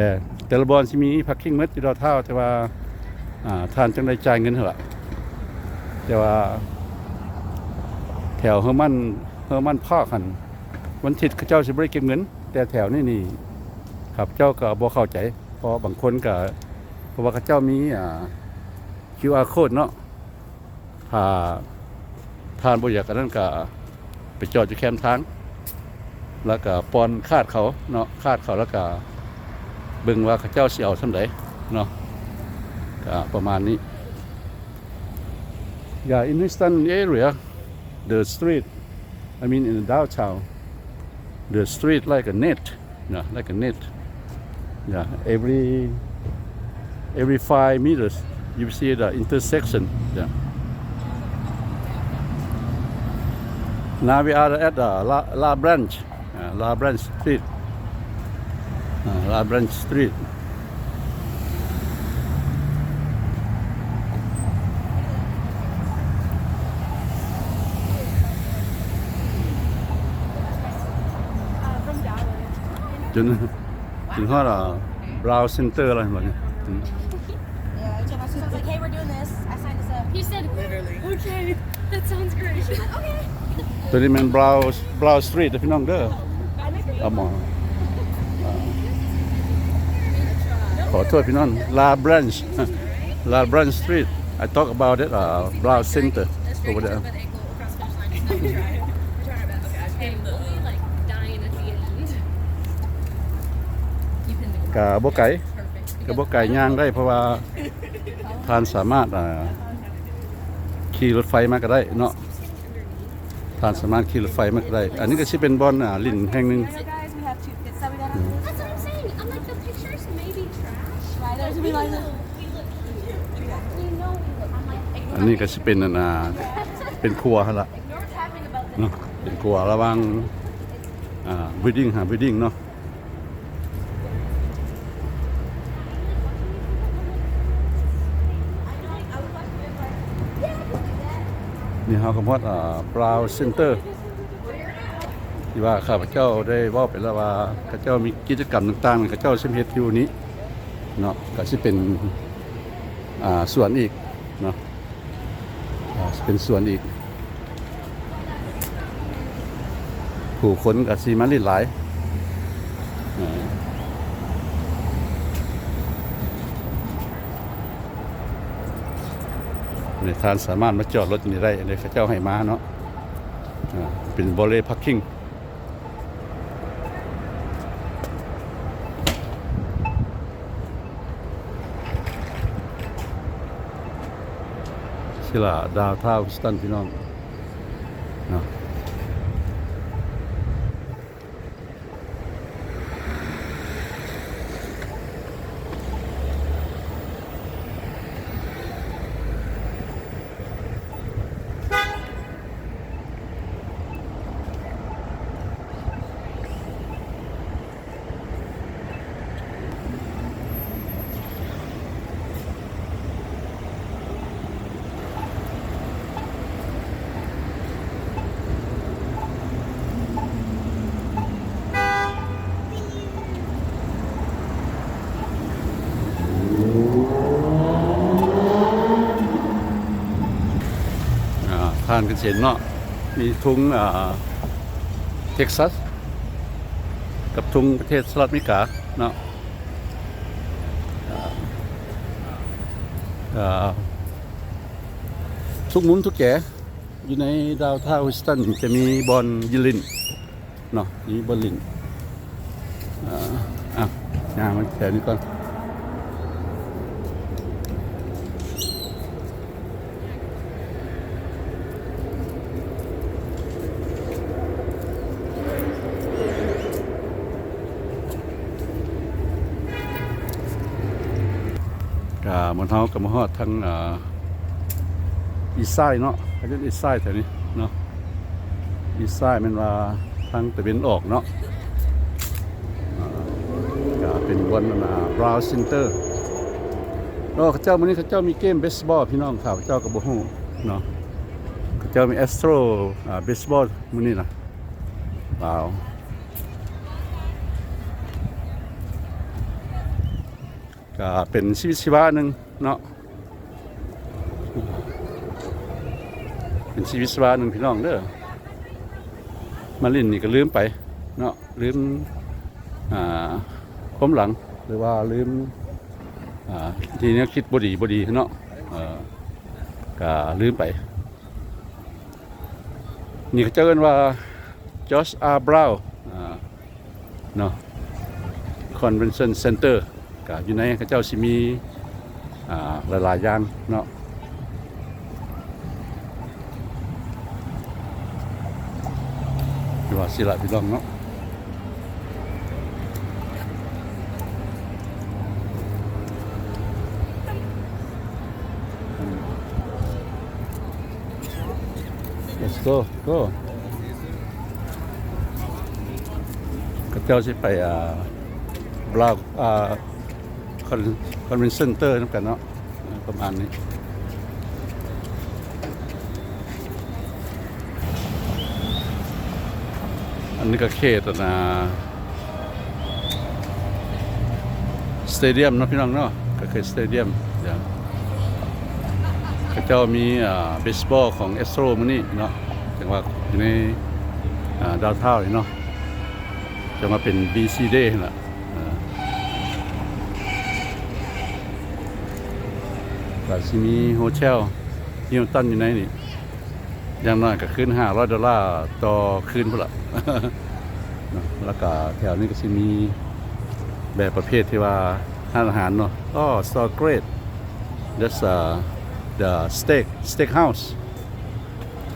ແຕ່ລະບ່ອນຊິມີ parking ໝົດຢູ່ດາວທາວນ ແຕ່ວ່າ ອ່າ ທ່ານຈັ່ງໄດ້ຈ່າຍເງິນຫັ້ນລະ. ແຕ່ວ່າແຖວ Hermann Hermann Park ຫັ້ນ ວັນທິດເຂົາເຈົ້າຊິບໍ່ໄດ້ເກັບເງິນ ແຕ່ແຖວນີ້ນີ້ ຂ້າພະເຈົ້າກໍບໍ່ເຂົ້າໃຈ ເພາະບາງຄົນກໍ ເພາະວ່າເຂົາເຈົ້າມີ ອ່າ ຄິວອາໂຄດເນາະ ຖ້າທ່ານບໍ່ຢາກອັນນັ້ນກໍໄປຈອດຢູ່ແຄມທາງ ແລ້ວກໍປ້ອນຄາດເຂົາເນາະ ຄາດເຂົາ ແລ້ວກໍເບິ່ງວ່າເຂົາເຈົ້າຊິເອົາສ່ຳໃດເນາະ ກໍປະມານນີ້. Yeah, in Houston area, the street, I mean in the downtown, the street like a net, yeah, like a net. Yeah, every, every five meters, you see the intersection. Yeah. Now we are at the La, La Branch, uh, La Branch Street. Uh, La Branch Street. ຈົນ ເປັນຮອດ ອ່າ Brown Center ແລ້ວເຫັນບໍ່ນີ້? ອືມ Yeah, I told my sister, I was like, "Hey, we're doing this." I signed us up. He said, "Literally." "Okay, that sounds great." She's like, "Okay." ຕົວນີ້ແມ່ນ Brown Brown Street ເດີພີ່ນ້ອງເດີ. ອາໝໍ ອ່າ ຂໍໂທດພີ່ນ້ອງ La Branch La Branch Street. I talk about it, uh, Brown Center over there. Perfect. ກະບໍ່ໄກ ກະບໍ່ໄກ ຍ່າງໄດ້ ເພາະວ່າທ່ານສາມາດ ອ່າ ຂີ່ລົດໄຟມາກະໄດ້ເນາະ ທ່ານສາມາດຂີ່ລົດໄຟມາກະໄດ້. ອັນນີ້ກະຊິເປັນບ່ອນ ອ່າ ຫຼິ້ນແຫ່ງໜຶ່ງ. That's what I'm saying. I'm like, the pictures may be trash, but we look, we look cute. We know we look, I'm like, ອັນນີ້ກະຊິເປັນ ອັນ ອ່າ ເປັນຄົວຫັ້ນລະເນາະ ເປັນຄົວລະຫວ່າງ ອ່າ building ຫາ building ເນາະ. ນີ້ເຮົາກະຮອດ ອ່າ Brown Center ທີ່ວ່າຂ້າພະເຈົ້າໄດ້ເວົ້າໄປແລ້ວວ່າ ເຂົາເຈົ້າມີກິດຈະກຳຕ່າງໆ ເຂົາເຈົ້າຊິມາເຮັດຢູ່ນີ້ເນາະ ກະຊິເປັນ ອ່າ ສວນອີກເນາະ. ອ່າ ເປັນສວນອີກ ຜູ້ຄົນກະຊິມາຫຼິ້ນຫຼາຍ. ອ່າ ນີ້ທ່ານສາມາດມາຈອດລົດນີ້ໄດ້ ອັນນີ້ເຂົາເຈົ້າໃຫ້ມາເນາະ. ອ່າ ເປັນ valet parking. ຊິລະ Downtown Houston ພີ່ນ້ອງເນາະ. ເ ທ່ານກໍຊິເຫັນເນາະ ມີທຸງ ອ່າ ເທັກຊັສ ກັບທຸງປະເທດສະຫະລັດອາເມລິກາເນາະ ອ່າ ອ່າ ທຸກມຸມທຸກແຈ ຢູ່ໃນດາວທາວຮີສຕັນຈະມີບ່ອນຢືນຫຼິ້ນເນາະ ມີບ່ອນຫຼິ້ນ ອ່າ ອ່ະ ຍ່າງມາແຖວນີ້ກ່ອນ. ກະໝົດເຮົາກະມາຮອດທາງ ອ່າ ອີສໄຊເນາະ ເຂົາເອີ້ນອີສໄຊແຖວນີ້ເນາະ ອີສໄຊແມ່ນວ່າທາງຕາເວັນອອກເນາະ ອ່າ ກະເປັນບ່ອນ ອ່າ ບຣາວເຊັນເຕີ ໂອ້ ເຂົາເຈົ້າ ມື້ນີ້ເຂົາເຈົ້າມີເກມເບສບອລ ພີ່ນ້ອງ ຂ້າພະເຈົ້າກໍບໍ່ຮູ້ເນາະ ເຂົາເຈົ້າມີແອັສໂຕຣ ອ່າ ເບສບອລມື້ນີ້ນະ ວ້າວ ກະເປັນຊີວິດຊີວາໜຶ່ງເນາະ ເປັນຊີວິດຊີວາໜຶ່ງພີ່ນ້ອງເດີ ມາຫຼິ້ນນີ້ກໍລືມໄປເນາະ ລືມ ອ່າ ຄວາມຫຼັງ ຫຼືວ່າລືມ ອ່າ ທີ່ແນວຄິດບໍ່ດີ ບໍ່ດີເນາະ ເອີ ກະລືມໄປ. ນີ້ເຂົາເຈົ້າເອີ້ນວ່າ George R Brown ອ່າ ເນາະ Convention Center ກະຢູ່ໃນເຂົາເຈົ້າຊິມີ ອ່າ ຫຼາຍໆຢ່າງເນາະ ຄືວ່າຊິລະພີ່ນ້ອງເນາະ. Let's go, go. ເຂົາເຈົ້າຊິໄປ ອ່າ Brown ອ່າ Con- Convention Center ນຳກັນເນາະ ປະມານນີ້. ອັນນີ້ກໍເຂດ ອັນນ່າ ສະເຕດຽມເນາະ ພີ່ນ້ອງເນາະ ກໍຄືສະເຕດຽມ ເຂົາເຈົ້າມີ ອ່າ ເບສບອລຂອງແອັສໂຕຣມື້ນີ້ເນາະ ຈັ່ງວ່າຢູ່ໃນ ອ່າ ດາວທາວນີ້ເນາະ ຈັ່ງວ່າເປັນບີຊີເດຫັ້ນລະ ອ່າ ກໍຊິມີໂຮເທວຮິວຕັນຢູ່ໃນນີ້ ຢ່າງໜ້ອຍກໍຄືນຫ້າຮ້ອຍໂດລາຕໍ່ຄືນພຸ້ນລະເນາະ ແລ້ວກໍແຖວນີ້ກໍຊິມີແບບປະເພດທີ່ວ່າຮ້ານອາຫານເນາະ ອໍ Sawgrass that's uh the steak steak house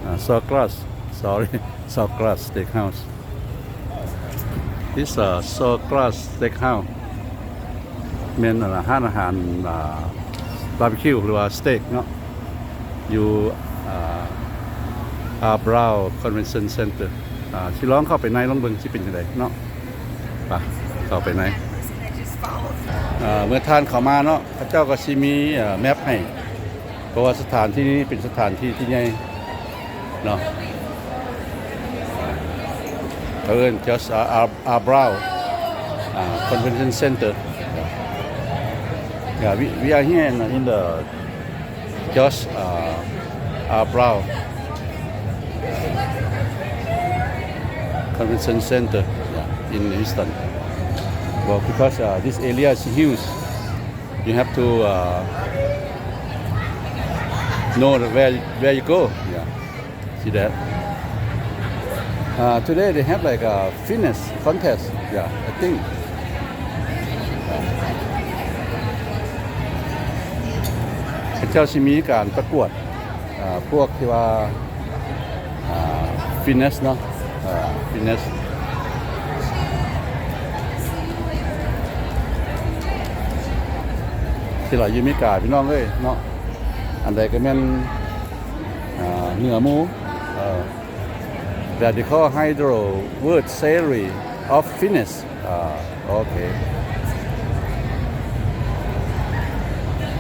ອ່າ Sawgrass sorry Sawgrass Steakhouse this uh Sawgrass Steakhouse ແມ່ນ ອ່າ ຮ້ານອາຫານ ອ່າ ບາບີຄິວ ຫຼືວ່າສະເຕັກເນາະ ຢູ່ ອ່າ R Brown Convention Center ອ່າ ຊິລອງເຂົ້າໄປໃນລອງເບິ່ງຊິເປັນຈັ່ງໃດເນາະ ໄປເຂົ້າໄປໃນ ອ່າ ເມື່ອທ່ານເຂົ້າມາເນາະ ເຂົາເຈົ້າກໍຊິມີ ອ່າ ແມັບໃຫ້ ເພາະວ່າສະຖານທີ່ນີ້ເປັນສະຖານທີ່ທີ່ໃຫຍ່ເນາະ ເຂົາເອີ້ນ George R Brown ອ່າ Convention Center yeah we we are here in, in the George uh, R Brown Convention Center yeah, in Houston well because uh, this area is huge you have to uh, know the where where you go yeah see that uh, today they have like a fitness contest yeah I think ເຂົາເຈົ້າຊິມີການປະກວດ ອ່າ ພວກທີ່ວ່າ ອ່າ fitness ເນາະ ອ່າ fitness ທີ່ຫຼາຍຢູ່ອາເມລິກາ ພີ່ນ້ອງເອີຍເນາະ ອັນໃດກໍແມ່ນ ອ່າ ເໜືອໝູ່ ເອີ Radical Hydro World Series of Fitness ອ່າ ໂອເຄ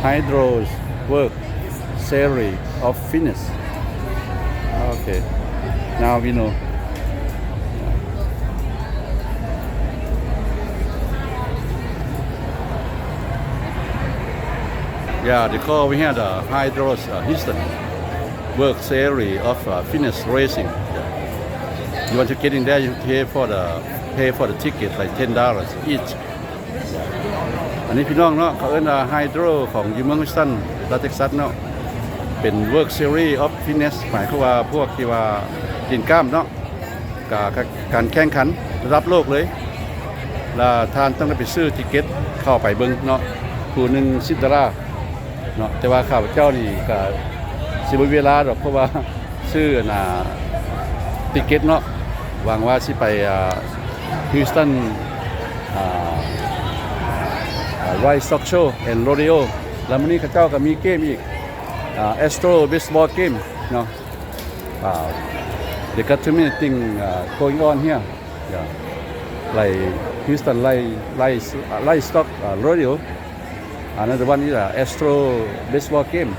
Hydro World Series of Fitness ໂອເຄ now we know yeah they call we had a Hydro uh, Houston World Series of, uh, Fitness Racing. Yeah. You want to get in there, you pay for the, pay for the ticket, like, ten dollars each. ອັນນີ້ພີ່ນ້ອງເນາະ ເຂົາເອີ້ນວ່າ Hydro ຂອງຢູ່ເມືອງ Houston ລັດ Texas ເນາະ ເປັນ World Series of Fitness ໝາຍຄວາມວ່າພວກທີ່ວ່າຫຼິ້ນກ້າມເນາະ ກະ ກະ ການແຂ່ງຂັນລະດັບໂລກເລີຍ ລະທ່ານຕ້ອງໄດ້ໄປຊື້ຕິເກັດເຂົ້າໄປເບິ່ງເນາະ ຜູ້ໜຶ່ງສິບໂດລາເນາະ ແຕ່ວ່າຂ້າພະເຈົ້ານີ້ກະຊິບໍ່ມີເວລາດອກ ເພາະວ່າຊື້ອັນນ່າຕິເກັດເນາະ ຫວັງວ່າຊິໄປ ອ່າ Houston ອ່າ ອ່າ Livestock Show and Rodeo ລະມື້ນີ້ເຂົາເຈົ້າກະມີເກມອີກ ອ່າ Astro Baseball Game ເນາະ. Wow, they got too many things, uh, going on here. Yeah. Like Houston Live, Live, uh, Livestock, uh, Rodeo. Another one is, uh, Astro Baseball Game.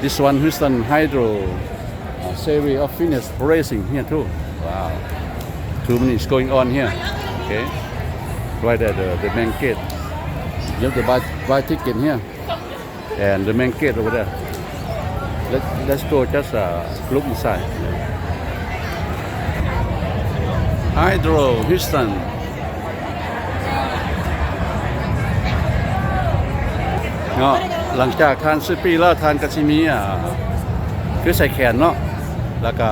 This one, Houston Hydro, uh, Series of Fitness Racing here too. Wow. Too many is going on here. Okay. Right at the, the main gate. You have to buy, buy ticket here. And the main gate over there. Let, let's go just, uh, look inside. Hydro Houston ເນາະ ຫຼັງຈາກທ່ານຊື້ປີ້ແລ້ວ ທ່ານກະຊິມີ ອ່າ ຄືໃສ່ແຂນເນາະ ແລ້ວກະ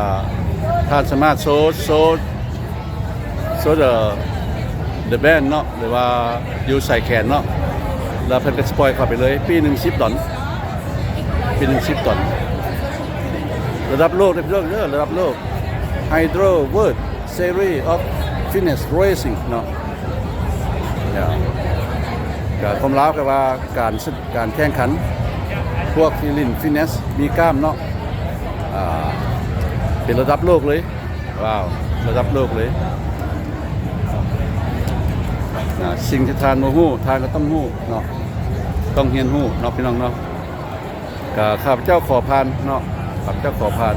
ທ່ານສາມາດໂຊ ໂຊ ໂຊ the, the band ເນາະ ຫຼືວ່າຢູ່ໃສ່ແຂນເນາະ ແລ້ວເພິ່ນກະຊິປ່ອຍເຂົ້າໄປເລີຍ ປີ້ໜຶ່ງສິບດອນ ປີ້ໜຶ່ງສິບດອນ ລະດັບໂລກເດີພີ່ນ້ອງເດີ ລະດັບໂລກ Hydro World Series of Fitness Racing ເນາະ ກະຄວາມລາວກະວ່າການ ການແຂ່ງຂັນ ພວກທີ່ຫຼິ້ນຟິດເນສ ມີກ້າມເນາະ ອ່າ ເປັນລະດັບໂລກເລີຍ ວ້າວ ລະດັບໂລກເລີຍ ອ່າ ສິ່ງທີ່ທ່ານບໍ່ຮູ້ ທ່ານກະຕ້ອງຮູ້ເນາະ ຕ້ອງຮຽນຮູ້ເນາະ ພີ່ນ້ອງເນາະ ກະຂ້າພະເຈົ້າຂໍຜ່ານເນາະ ຂ້າພະເຈົ້າຂໍຜ່ານ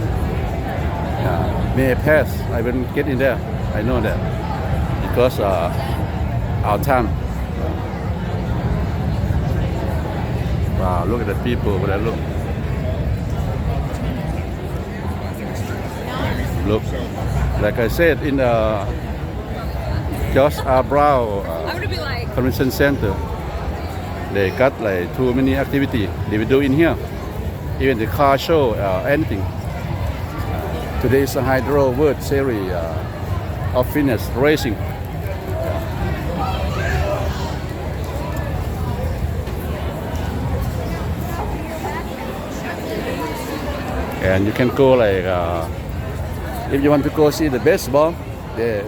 ອ່າ May pass, I will get in there, I know that, because, uh, our time. Wow, look at the people over there, look. Look, like I said, in the George R. Brown, uh, Convention Center, they got, like, too many activity they will do in here. Even the car show, uh, anything. Today is a Hydro World Series, uh, of Fitness Racing. And you can go, like, uh, if you want to go see the baseball, the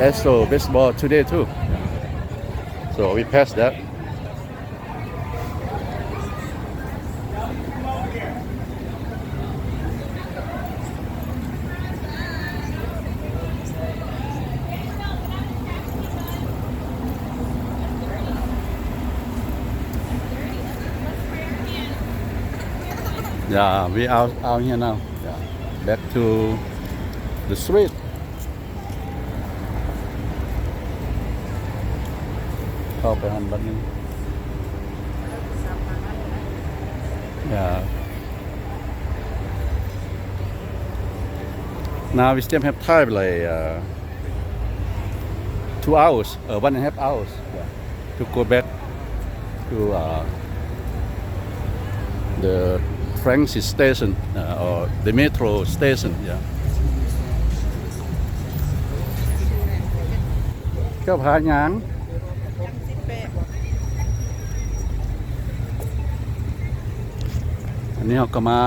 Astro baseball today too. So we pass that. Yeah, we out, out here now. Yeah, back to the street. ເຂົ້າໄປຫັ້ນບັດນີ້ Yeah. Now we still have time, like, uh, two hours, uh, one and a half hours, yeah, to go back to, uh, the transit station, uh, or the metro station, yeah. ເຈົ້າພາຍ່າງ ອັນນີ້ເຮົາກະມາ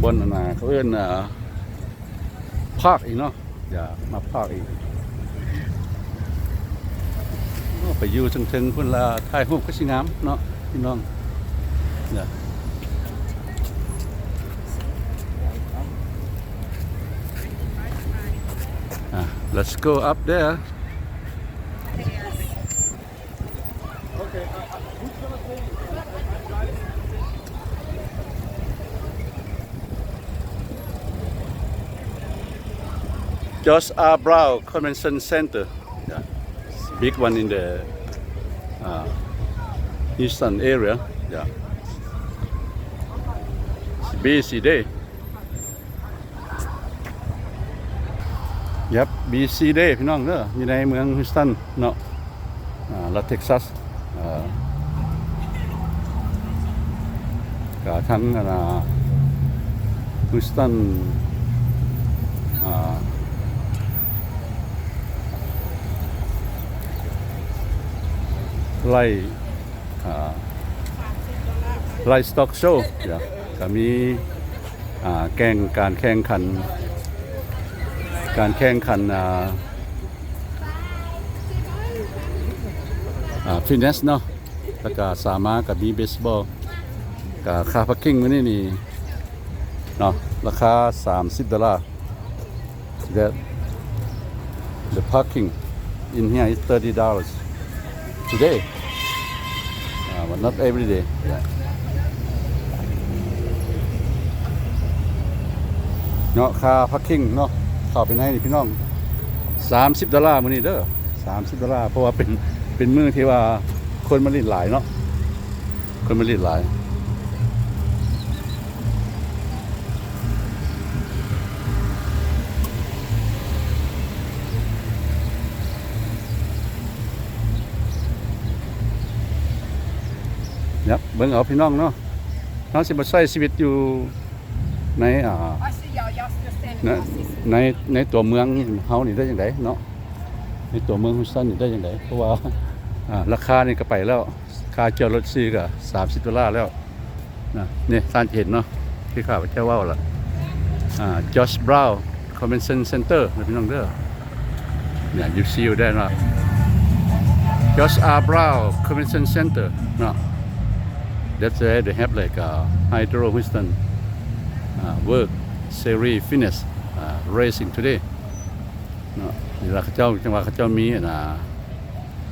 ບ່ອນອັນນ່າ ເຂົາເອີ້ນ ອ່າ ພາກອີກເນາະ ຢາກມາພາກອີກ ໂອ້ ໄປຢູ່ເທິງໆພຸ້ນລະ ຖ່າຍຮູບຄືຊິງາມເນາະ ພີ່ນ້ອງ ອ່າ let's go up there. George R. Brown Convention Center. Yeah. Big one in the, uh, Houston area. Yeah. Busy day. Yep, busy day ພີ່ນ້ອງເດີ ຢູ່ໃນເມືອງ Houston ເນາະ ອ່າ ລັດ Texas ເອີ ກະທັງ ອັນນ່າ Houston ອ່າ ໄລ່ ອ່າ Livestock Show ກະມີ ອ່າ ແຂ່ງ ການແຂ່ງຂັນ ການແຂ່ງຂັນ ອ່າ ອ່າ fitness ເນາະ ແລ້ວກະສາມາດກະມີ baseball ກະຄ່າ parking ມື້ນີ້ນີ້ເນາະ ລາຄາສາມສິບໂດລາ. The, the parking in here is thirty dollars today, uh, but not every day. Yeah. ເນາະ ຄ່າ parking ເນາະ ເຂົ້າໄປໃນນີ້ພີ່ນ້ອງ ສາມສິບໂດລາມື້ນີ້ເດີ ສາມສິບໂດລາ ເພາະວ່າເປັນ ເປັນມື້ທີ່ວ່າຄົນມາຫຼິ້ນຫຼາຍເນາະ. ຄົນມາຫຼິ້ນຫຼາຍ. ເບິ່ງເອົາພີ່ນ້ອງເນາະ ເຮົາຊິມາໃຊ້ຊີວິດຢູ່ໃນ ອ່າ ໃນ ໃນຕົວເມືອງເຮົານີ້ໄດ້ຈັ່ງໃດເນາະ ໃນຕົວເມືອງ Houston ນີ້ໄດ້ຈັ່ງໃດ ເພາະວ່າ ອ່າ ລາຄານີ້ກະໄປແລ້ວ. ຄ່າຈອດລົດຊື່ກະສາມສິບໂດລາແລ້ວນະ. ນີ້ທ່ານເຫັນເນາະ ທີ່ຂ້າພະເຈົ້າເວົ້າລະ ອ່າ George Brown Convention Center ນະພີ່ນ້ອງເດີ. ນີ້ you see that ເນາະ George R Brown Convention Center ເນາະ. That's why they have like a Hydro Houston, uh, World Series Fitness, uh, Racing today ເນາະ. ນີ້ລະເຂົາເຈົ້າ ຈັ່ງວ່າເຂົາເຈົ້າມີ ອັນນ່າ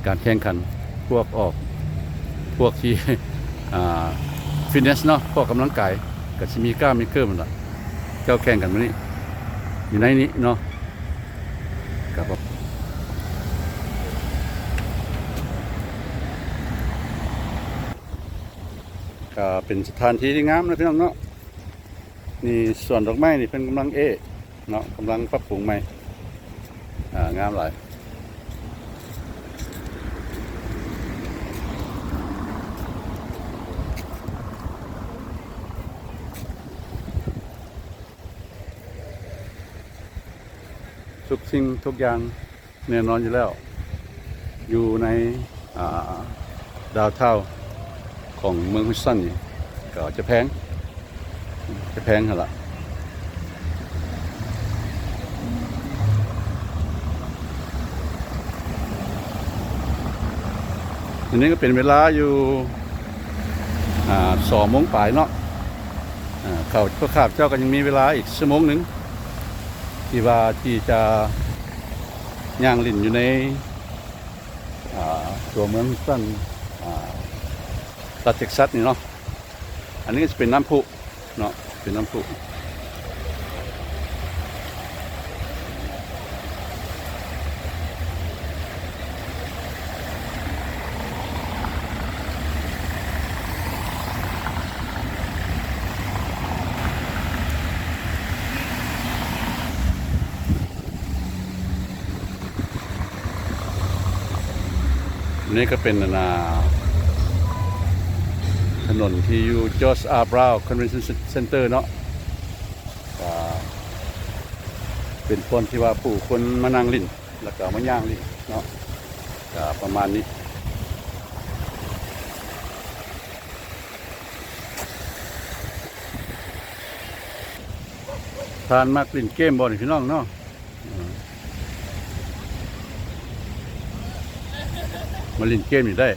ການແຂ່ງຂັນ ພວກອອກ ພວກທີ່ ອ່າ fitness ເນາະ ພວກກຳລັງກາຍ ກະຊິມີກ້າມມີເກີມຫັ້ນລະ ເຈົ້າແຂ່ງກັນມື້ນີ້ ຢູ່ໃນນີ້ເນາະ. ກະເປັນສະຖານທີ່ທີ່ງາມນະພີ່ນ້ອງເນາະ. ນີ້ສວນດອກໄມ້ນີ້ເພິ່ນກຳລັງເອະເນາະ ກຳລັງປັບປຸງໃໝ່ ອ່າ ງາມຫຼາຍ. ທຸກສິ່ງທຸກຢ່າງ ແນ່ນອນຢູ່ແລ້ວ ຢູ່ໃນ ອ່າ downtown ຂອງເມືອງ Houston ນີ້ ກະຈະແພງ ຈະແພງຫັ້ນລະ. ອັນນີ້ກະເປັນເວລາຢູ່ ອ່າ ສອງໂມງປາຍເນາະ. ອ່າ ເຂົາ ພວກຂ້າພະເຈົ້າກະຍັງມີເວລາອີກຊົ່ວໂມງໜຶ່ງ ທີ່ວ່າທີ່ຈະຍ່າງຫຼິ້ນຢູ່ໃນ ອ່າ ຕົວເມືອງ Houston ອ່າ ລັດ Texas ນີ້ເນາະ. ອັນນີ້ກະຊິເປັນນ້ຳພຸເນາະ ເປັນນ້ຳພຸ. ນີ້ກະເປັນ ອັນນ່າ ຖະໜົນທີ່ຢູ່ George R Brown Convention Center ເນາະ. ກະເປັນບ່ອນທີ່ວ່າຜູ້ຄົນມານັ່ງຫຼິ້ນ ແລ້ວກະມາຍ່າງຫຼິ້ນເນາະ ກະປະມານນີ້. ທ່ານມັກຫຼິ້ນເກມບໍ່ນີ້ພີ່ນ້ອງເນາະ? ມາຫຼິ້ນເກມນີ້ໄດ້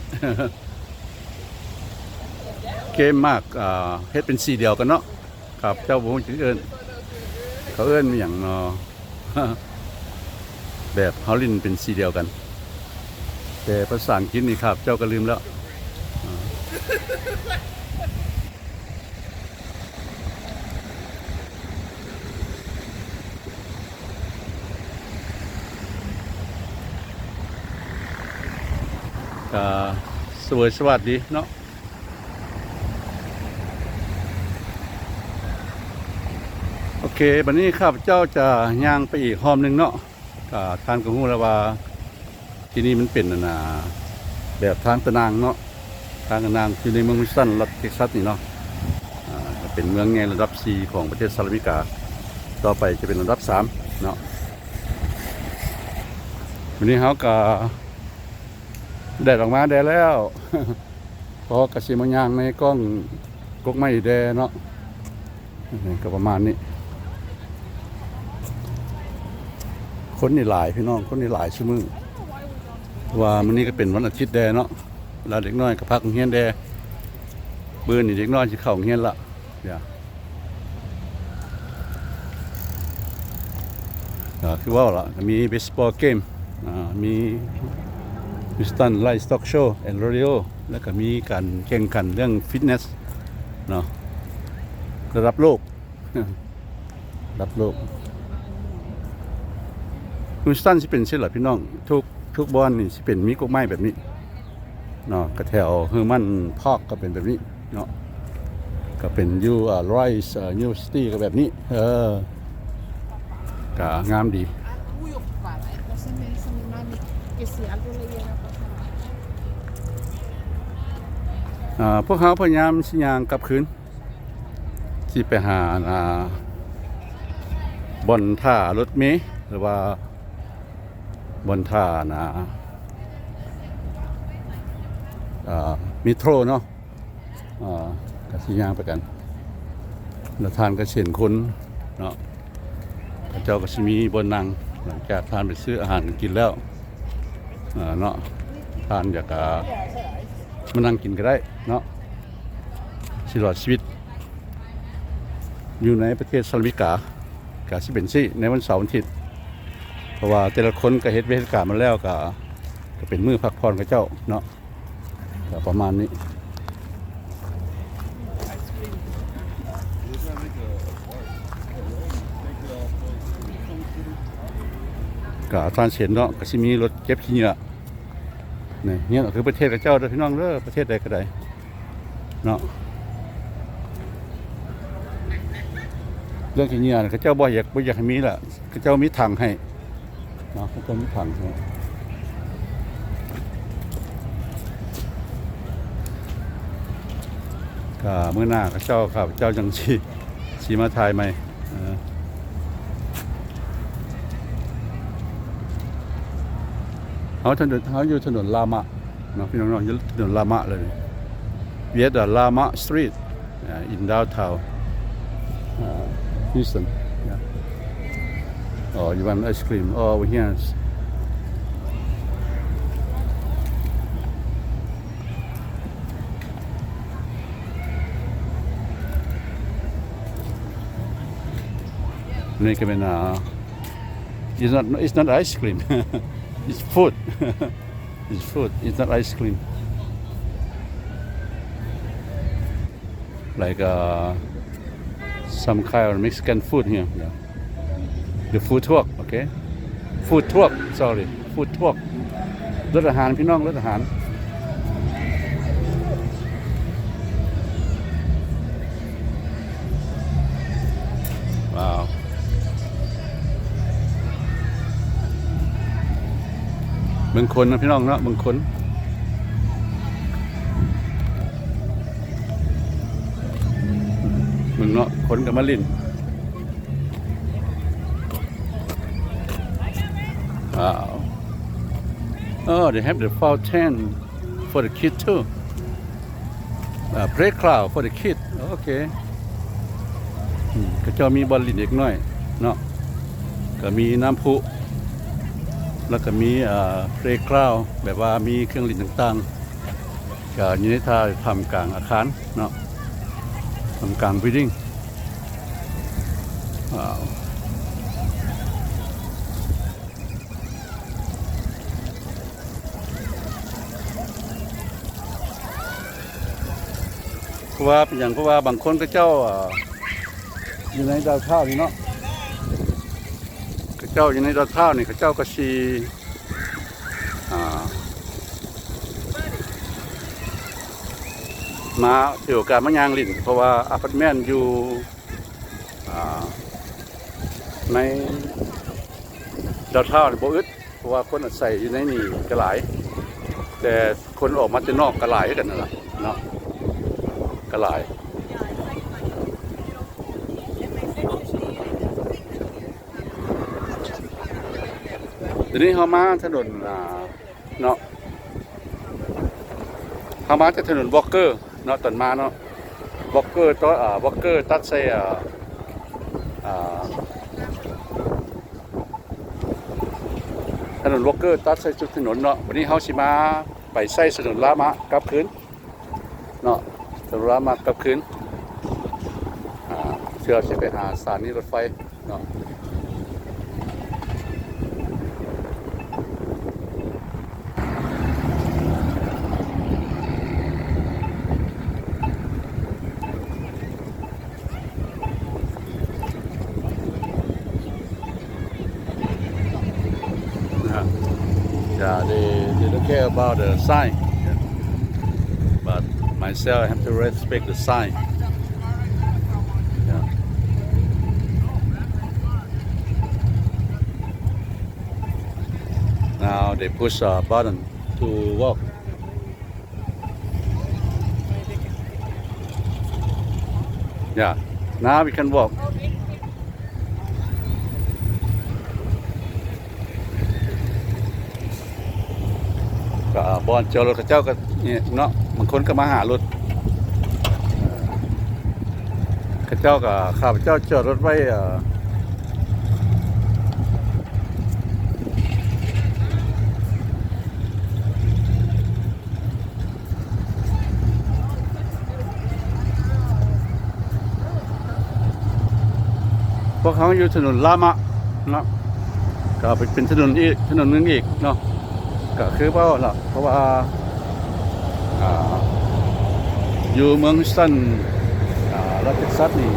ເກມໝາກ ອ່າ ເຮັດເປັນສີດຽວກັນເນາະ. ຂ້າພະເຈົ້າບໍ່ຮູ້ຈັກເອີ້ນ ເຂົາເອີ້ນຫຍັງເນາະ ແບບເຮົາຫຼິ້ນເປັນສີດຽວກັນ ແຕ່ພາສາອັງກິດນີ້ຂ້າພະເຈົ້າກະລືມແລ້ວ. ກະສະເຫວີຍສະຫວັດດີເນາະ. ໂອເຄ ບັດນີ້ຂ້າພະເຈົ້າຈະຍ່າງໄປອີກຮອບໜຶ່ງເນາະ. ກະທ່ານກໍຮູ້ແລ້ວວ່າທີ່ນີ້ມັນເປັນ ອັນນ່າ ແບບທາງຕະໜ່າງເນາະ, ທາງຕະໜ່າງຢູ່ໃນເມືອງ Houston ລັດ Texas ນີ້ເນາະ. ອາ ເປັນເມືອງໃຫຍ່ລະດັບສີ່ຂອງປະເທດສະຫະລັດອາເມລິກາ, ຕໍ່ໄປຈະເປັນລະດັບສາມເນາະ. ວັນນີ້ເຮົາກໍ ແດດອອກມາແດ່ແລ້ວ ເພາະວ່າກະຊິມາຍ່າງໃນກ້ອງກົກໄມ້ແດ່ເນາະ. ນີ້ກໍປະມານນີ້, ຄົນນີ້ຫຼາຍພີ່ນ້ອງ, ຄົນນີ້ຫຼາຍຊຸມື້ ເພາະວ່າມື້ນີ້ກໍເປັນວັນອາທິດແດ່ເນາະ, ລະເດັກນ້ອຍກໍພັກໂຮງຮຽນແດ່. ມື້ນີ້ເດັກນ້ອຍຊິເຂົ້າໂຮງຮຽນລະ. ຢ່າ ກໍຄືເວົ້າລະ ກໍມີ baseball game ອ່າ ມີ Houston Livestock Show and Rodeo ແລ້ວກໍມີການແຂ່ງຂັນເລື່ອງ fitness ເນາະ ລະດັບໂລກ ລະດັບໂລກ. Houston ຊິເປັນຊີ້ລະພີ່ນ້ອງ, ທຸກ ທຸກບ່ອນນີ້ຊິເປັນມີກົກໄມ້ແບບນີ້ ເນາະ. ກະແຖວ Hermann Park ກໍເປັນແບບນີ້ເນາະ, ກໍເປັນຢູ່ ອາ Rice ອາ University ກໍແບບນີ້. ເອີ ກະງາມດີ. ອາ ພວກເຮົາພະຍາຍາມຊິຍ່າງກັບຄືນ ຊິໄປຫາ ອາ ບ່ອນຖ້າລົດເມ ຫຼືວ່າບ່ອນຖ້າ ອາ ເມໂທຣເນາະ. ອາ ກະຊິຍ່າງໄປກັນ ແລ້ວທ່ານກໍຊິເຫັນຄົນເນາະ, ເຂົາເຈົ້າກໍຊິມີບ່ອນນັ່ງ ຫຼັງຈາກທ່ານໄປຊື້ອາຫານການກິນແລ້ວ ອາ ເນາະ. ທ່ານຢາກ ອາ ມານັ່ງກິນກໍໄດ້ເນາະ. ຊິລອດຊີວິດຢູ່ໃນປະເທດສະຫະລັດອາເມລິກາ ກະຊິເປັນຊີ້ໃນວັນເສົາວັນອາທິດ ເພາະວ່າແຕ່ລະຄົນກະເຮັດວຽກເຮັດການມາແລ້ວ ກະ ກະເປັນມື້ພັກຜ່ອນເຂົາເຈົ້າເນາະ, ກະປະມານນີ້. ກະທ່ານເຫັນເນາະ ກະຊິມີລົດເກັບຂີ້ເຫຍື້ອ ນີ້ ນີ້ຄືປະເທດເຂົາເຈົ້າເດີພີ່ນ້ອງເດີ, ປະເທດໃດກໍໄດ້ ເນາະ. ເລື່ອງຂີ້ເຫຍື້ອເຂົາເຈົ້າບໍ່ຢາກ ບໍ່ຢາກໃຫ້ມີລະ, ເຂົາເຈົ້າມີຖັງໃຫ້ເນາະ, ເຂົາເຈົ້າມີຖັງໃຫ້. ກະມື້ໜ້າເຂົາເຈົ້າ ຂ້າພະເຈົ້າຈັ່ງຊິ ຊິມາຖ່າຍໃໝ່. ເອີ ເຮົາຖະໜົນ ເຮົາຢູ່ຖະໜົນລາມະເນາະ ພີ່ນ້ອງເນາະ, ຢູ່ຖະໜົນລາມະເລີຍ. We at the Lama Street, uh, in downtown, uh, Houston. Yeah. Oh, you want ice cream? Oh, over here. ນີ້ກໍແມ່ນ uh, it's not, it's not ice cream. It's food. It's food. It's not ice cream. Like, uh, some kind of Mexican food here. Yeah. The food truck, okay? Food truck, sorry. Food truck. ລົດອາຫານ ພີ່ນ້ອງ, ລົດອາຫານ. ວ້າວ ເບິ່ງຄົນເນາະ ພີ່ນ້ອງເນາະ, ເບິ່ງຄົນ ເບິ່ງເນາະ, ຄົນກໍມາຫຼິ້ນ. ວ້າວ Oh, they have the fountain for the kid too. Uh, playground for the kid. ໂອເຄ ອືມ ເຂົາເຈົ້າມີບ່ອນຫຼິ້ນເດັກນ້ອຍເນາະ, ກໍມີນ້ຳພຸ ແລ້ວກໍມີ ເອີ playground ແບບວ່າມີເຄື່ອງຫຼິ້ນຕ່າງໆ, ກໍຢູ່ໃນທ່າ ທ່າມກາງອາຄານເນາະ, ທ່າມກາງ building. ວ້າວ ເພາະວ່າເປັນຫຍັງ? ເພາະວ່າບາງຄົນເຂົາເຈົ້າ ເອີ ຢູ່ໃນດາວທາວນີ້ເນາະ, ເຂົາເຈົ້າຢູ່ໃນດາວທາວນີ້ ເຂົາເຈົ້າກໍຊິ ອ່າ ມາ ຖືໂອກາດມາຍ່າງຫຼິ້ນ, ເພາະວ່າອາພາດເມັນຢູ່ ອ່າ ໃນດາວທາວນີ້ບໍ່ອຶດ ເພາະວ່າຄົນອາໄສຢູ່ໃນນີ້ກໍຫຼາຍ ແຕ່ຄົນອອກມາແຕ່ນອກກໍຫຼາຍຄືກັນນັ້ນລະເນາະ ກໍຫຼາຍ. ດຽວນີ້ເຮົາມາຖະໜົນ ອ່າ ເນາະ ເຮົາມາຈາກຖະໜົນວອກເກີເນາະ ຕອນມາເນາະ ວອກເກີຕໍ່ ເອີ ວອກເກີຕັດໃສ່ ເອີ ເອີ ຖະໜົນວອກເກີຕັດໃສ່ຈຸດຖະໜົນເນາະ. ບັດນີ້ເຮົາຊິມາໄປໃຊ້ຖະໜົນລາມະກັບຄືນເນາະ ຖະໜົນລາມະກັບຄືນ ອ່າ ເພື່ອຊິໄປຫາສະຖານີລົດໄຟ ເນາະ. Yeah, they, they don't care about the sign. Yeah. But myself, I have to respect the sign. Yeah. Now they push a button to walk. Yeah, now we can walk. ກໍບ່ອນຈອດລົດເຂົາເຈົ້າກໍນີ້ເນາະ ບາງຄົນກໍມາຫາລົດ ເຂົາເຈົ້າກໍ ຂ້າພະເຈົ້າຈອດລົດໄວ້ ເອີ ພວກເຮົາຢູ່ຖະໜົນລາມະເນາະ ກໍເປັນ ເປັນຖະໜົນອີກ ຖະໜົນໜຶ່ງອີກເນາະ ກໍຄືເວົ້າລະ ເພາະວ່າ ອ່າ ຢູ່ເມືອງ Houston ອ່າ ລັດເທັກຊັສນີ້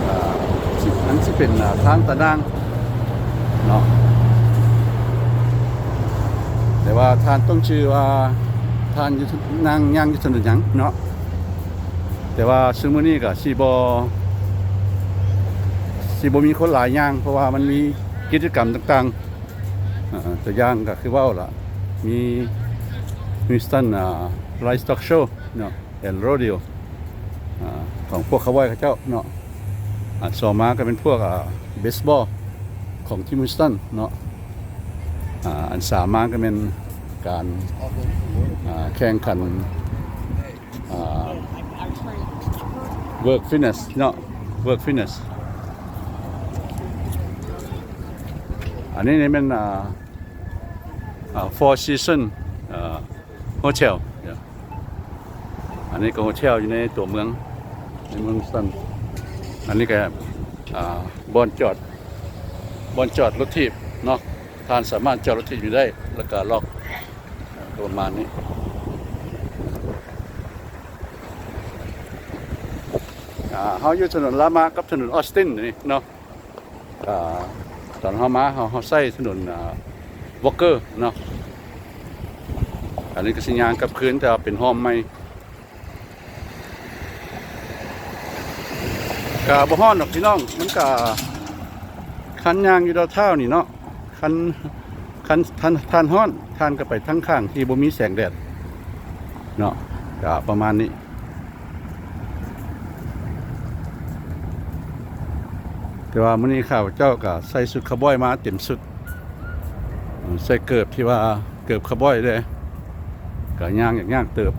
ອ່າ ຊິ ມັນຊິເປັນ ອ່າ ທາງຕາໜ່າງເນາະ ແຕ່ວ່າທ່ານຕ້ອງຈື່ວ່າທ່ານຢູ່ ຍ່າງ ຍ່າງຢູ່ຖະໜົນຫຍັງເນາະ. ແຕ່ວ່າຊຸມມື້ນີ້ກໍຊິບໍ່ ຊິບໍ່ມີຄົນຫຼາຍຍ່າງ ເພາະວ່າມັນມີກິດຈະກຳຕ່າງໆ ອາ ຕົວຢ່າງກໍຄືເວົ້າລະ ມີ Houston ອາ Livestock Show ເນາະ and Rodeo ອາ ຂອງພວກຄາວບອຍເຂົາເຈົ້າເນາະ ອັນສອງມາກໍເປັນພວກ ອາ baseball ຂອງທີມ Houston ເນາະ ອາ ອັນສາມມາກໍແມ່ນການ ອາ ແຂ່ງຂັນ ອ່າ Work Fitness ເນາະ Work Fitness ອັນນີ້ນີ້ແມ່ນ ອ່າ ອ່າ Four Season ເອີ Hotel ອັນນີ້ກໍໂຮເທວຢູ່ໃນຕົວເມືອງ ໃນເມືອງ Houston ອັນນີ້ກໍ ອ່າ ບ່ອນຈອດ ບ່ອນຈອດລົດຖີບເນາະ ທ່ານສາມາດຈອດລົດຖີບຢູ່ໄດ້ ແລ້ວກໍລັອກ ກໍປະມານນີ້ ອ່າ ເຮົາຢູ່ຖະໜົນລາມະກັບຖະໜົນ Austin ນີ້ເນາະ ອ່າ ຕອນເຮົາມາ ເຮົາ ເຮົາໃຊ້ຖະໜົນ ອ່າ Walker ເນາະ ອັນນີ້ກໍຊິຍ່າງກັບຄືນ ແຕ່ວ່າເປັນຮ່ອມໃໝ່ ກະບໍ່ຮ້ອນດອກພີ່ນ້ອງ ມັນກະ ຄັນຍ່າງຢູ່ດາວທາວນີ້ເນາະ ຄັນ ຄັນທ່ານ ທ່ານຮ້ອນ ທ່ານກໍໄປທາງຂ້າງທີ່ບໍ່ມີແສງແດດເນາະ ກະປະມານນີ້ ແຕ່ວ່າມື້ນີ້ຂ້າພະເຈົ້າກໍໃສ່ຊຸດຄາວບອຍມາເຕັມຊຸດ ໃສ່ເກີບທີ່ວ່າເກີບຄາວບອຍເດ້ ກໍຍ່າງຍາກໆເຕີບ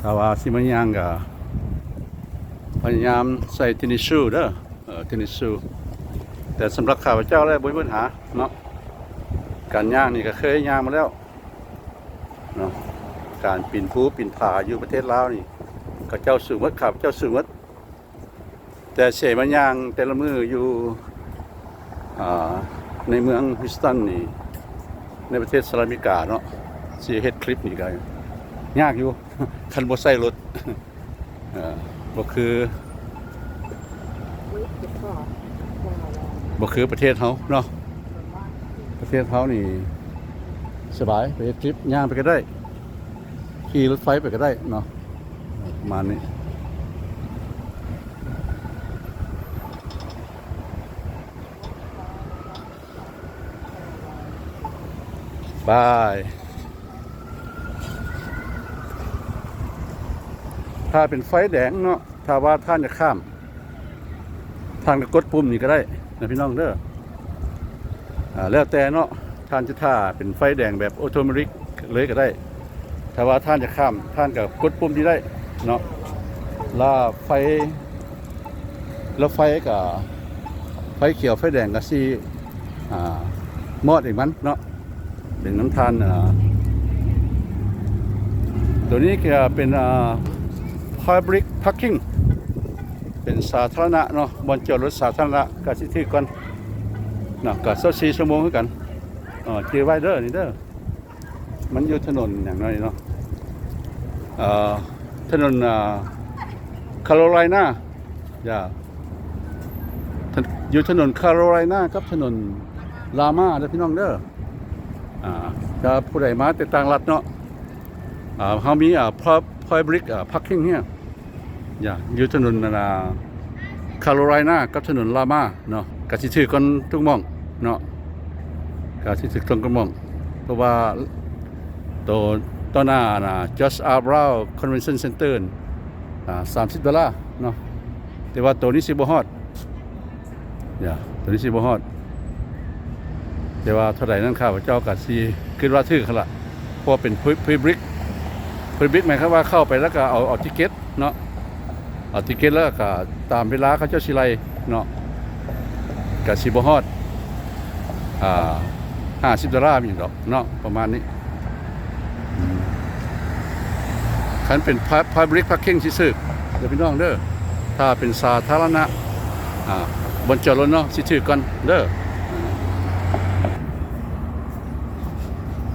ຖ້າວ່າຊິມາຍ່າງກໍພະຍາຍາມໃສ່ເທນນິສຊູເດີ ເອີ ເທນນິສຊູ ແຕ່ສຳລັບຂ້າພະເຈົ້າແລ້ວບໍ່ມີບັນຫາເນາະ ການຍ່າງນີ້ກໍເຄີຍຍ່າງມາແລ້ວເນາະ ການປີນພູປີນຜາຢູ່ປະເທດລາວນີ້ ເຂົາເຈົ້າສູ້ໝົດ ຂ້າພະເຈົ້າສູ້ໝົດ ແຕ່ເສມາຍ່າງແຕ່ລະມື້ຢູ່ ອ່າ ໃນເມືອງ Houston ນີ້ ໃນປະເທດສະຫະລັດອາເມລິກາເນາະ ຊິເຮັດຄລິບນີ້ກໍຍາກຢູ່ ຄັນບໍ່ໃຊ້ລົດ ເອີ ບໍ່ຄື ບໍ່ຄືປະເທດເຮົາເນາະ ປະເທດເຮົານີ້ສະບາຍ ໄປເຮັດຄລິບ ຍ່າງໄປກໍໄດ້ ຂີ່ລົດໄຟໄປກໍໄດ້ເນາະ ປະມານນີ້ ເ ບາຍ. ຖ້າເປັນໄຟແດງເນາະ, ຖ້າວ່າທ່ານຈະຂ້າມ, ທ່ານກໍກົດປຸ່ມນີ້ກໍໄດ້ນະພີ່ນ້ອງເດີ. ອ່າ ແລ້ວແຕ່ເນາະ, ທ່ານຈະຖ້າເປັນໄຟແດງແບບໂອໂຕເມຕິກເລີຍກໍໄດ້. ຖ້າວ່າທ່ານຈະຂ້າມ, ທ່ານກໍກົດປຸ່ມນີ້ໄດ້ເນາະ. ລະໄຟ ລະໄຟກໍ ໄຟຂຽວໄຟແດງກໍຊິ ອ່າ ມອດໃຫ້ມັນເນາະ, ເປັນນຳທ່ານ. ອ່າ ໂຕນີ້ກໍເປັນ ອ່າ Public Parking ເປັນສາທາລະນະເນາະ, ບ່ອນຈອດລົດສາທາລະນະ ກໍຊິຖືກກ່ອນເນາະ, ກໍຊາວສີ່ຊົ່ວໂມງຄືກັນ. ເອີ ຈື່ໄວ້ເດີ ນີ້ເດີ. ມັນຢູ່ຖະໜົນຫຍັງນ້ອຍເນາະ, ເອີ ຖະໜົນ ອ່າ Carolina ຢ່າ ຢູ່ຖະໜົນ Carolina ກັບຖະໜົນ Lamar ເດີພີ່ນ້ອງເດີ. ອ່າ ຖ້າຜູ້ໃດມາແຕ່ຕ່າງລັດເນາະ, ອ່າ ເຮົາມີ ອ່າ Pub- Public ອ່າ Parking ເນຍ ຢ່າ ຢູ່ຖະໜົນ ອ່າ Carolina ກັບຖະໜົນ Lamar ເນາະ, ກະຊິຖືກກ່ອນທຸກໝ່ອງເນາະ, ກະຊິຖືກຕ້ອງກ່ອນໝ່ອງ. ເພາະວ່າໂຕ ຕໍ່ໜ້າ ອ່າ George R Brown Convention Center ອ່າ ສາມສິບໂດລາເນາະ, ແຕ່ວ່າໂຕນີ້ຊິບໍ່ຮອດ. ຢ່າ ໂຕນີ້ຊິບໍ່ຮອດ, ແຕ່ວ່າເທົ່າໃດນັ້ນ ຂ້າພະເຈົ້າກໍຊິຄິດວ່າຖືກຫັ້ນລະ, ເພາະວ່າເປັນ Pu- Public Public ໝາຍຄວາມວ່າເຂົ້າໄປແລ້ວກໍເອົາ ເອົາຕິເກັດເນາະ, ເອົາຕິເກັດແລ້ວກໍຕາມເວລາເຂົາເຈົ້າຊິໄລ່ເນາະ, ກໍຊິບໍ່ຮອດ ອ່າ ຫ້າສິບໂດລາ ມີຫຍັງດອກເນາະ ປະມານນີ້. ອືມ ຄັນເປັນ Pu- Public Parking ຊິຖືກເດີພີ່ນ້ອງເດີ, ຖ້າເປັນສາທາລະນະ ອ່າ ບ່ອນຈອດລົດເນາະ ຊິຖືກກ່ອນເດີ.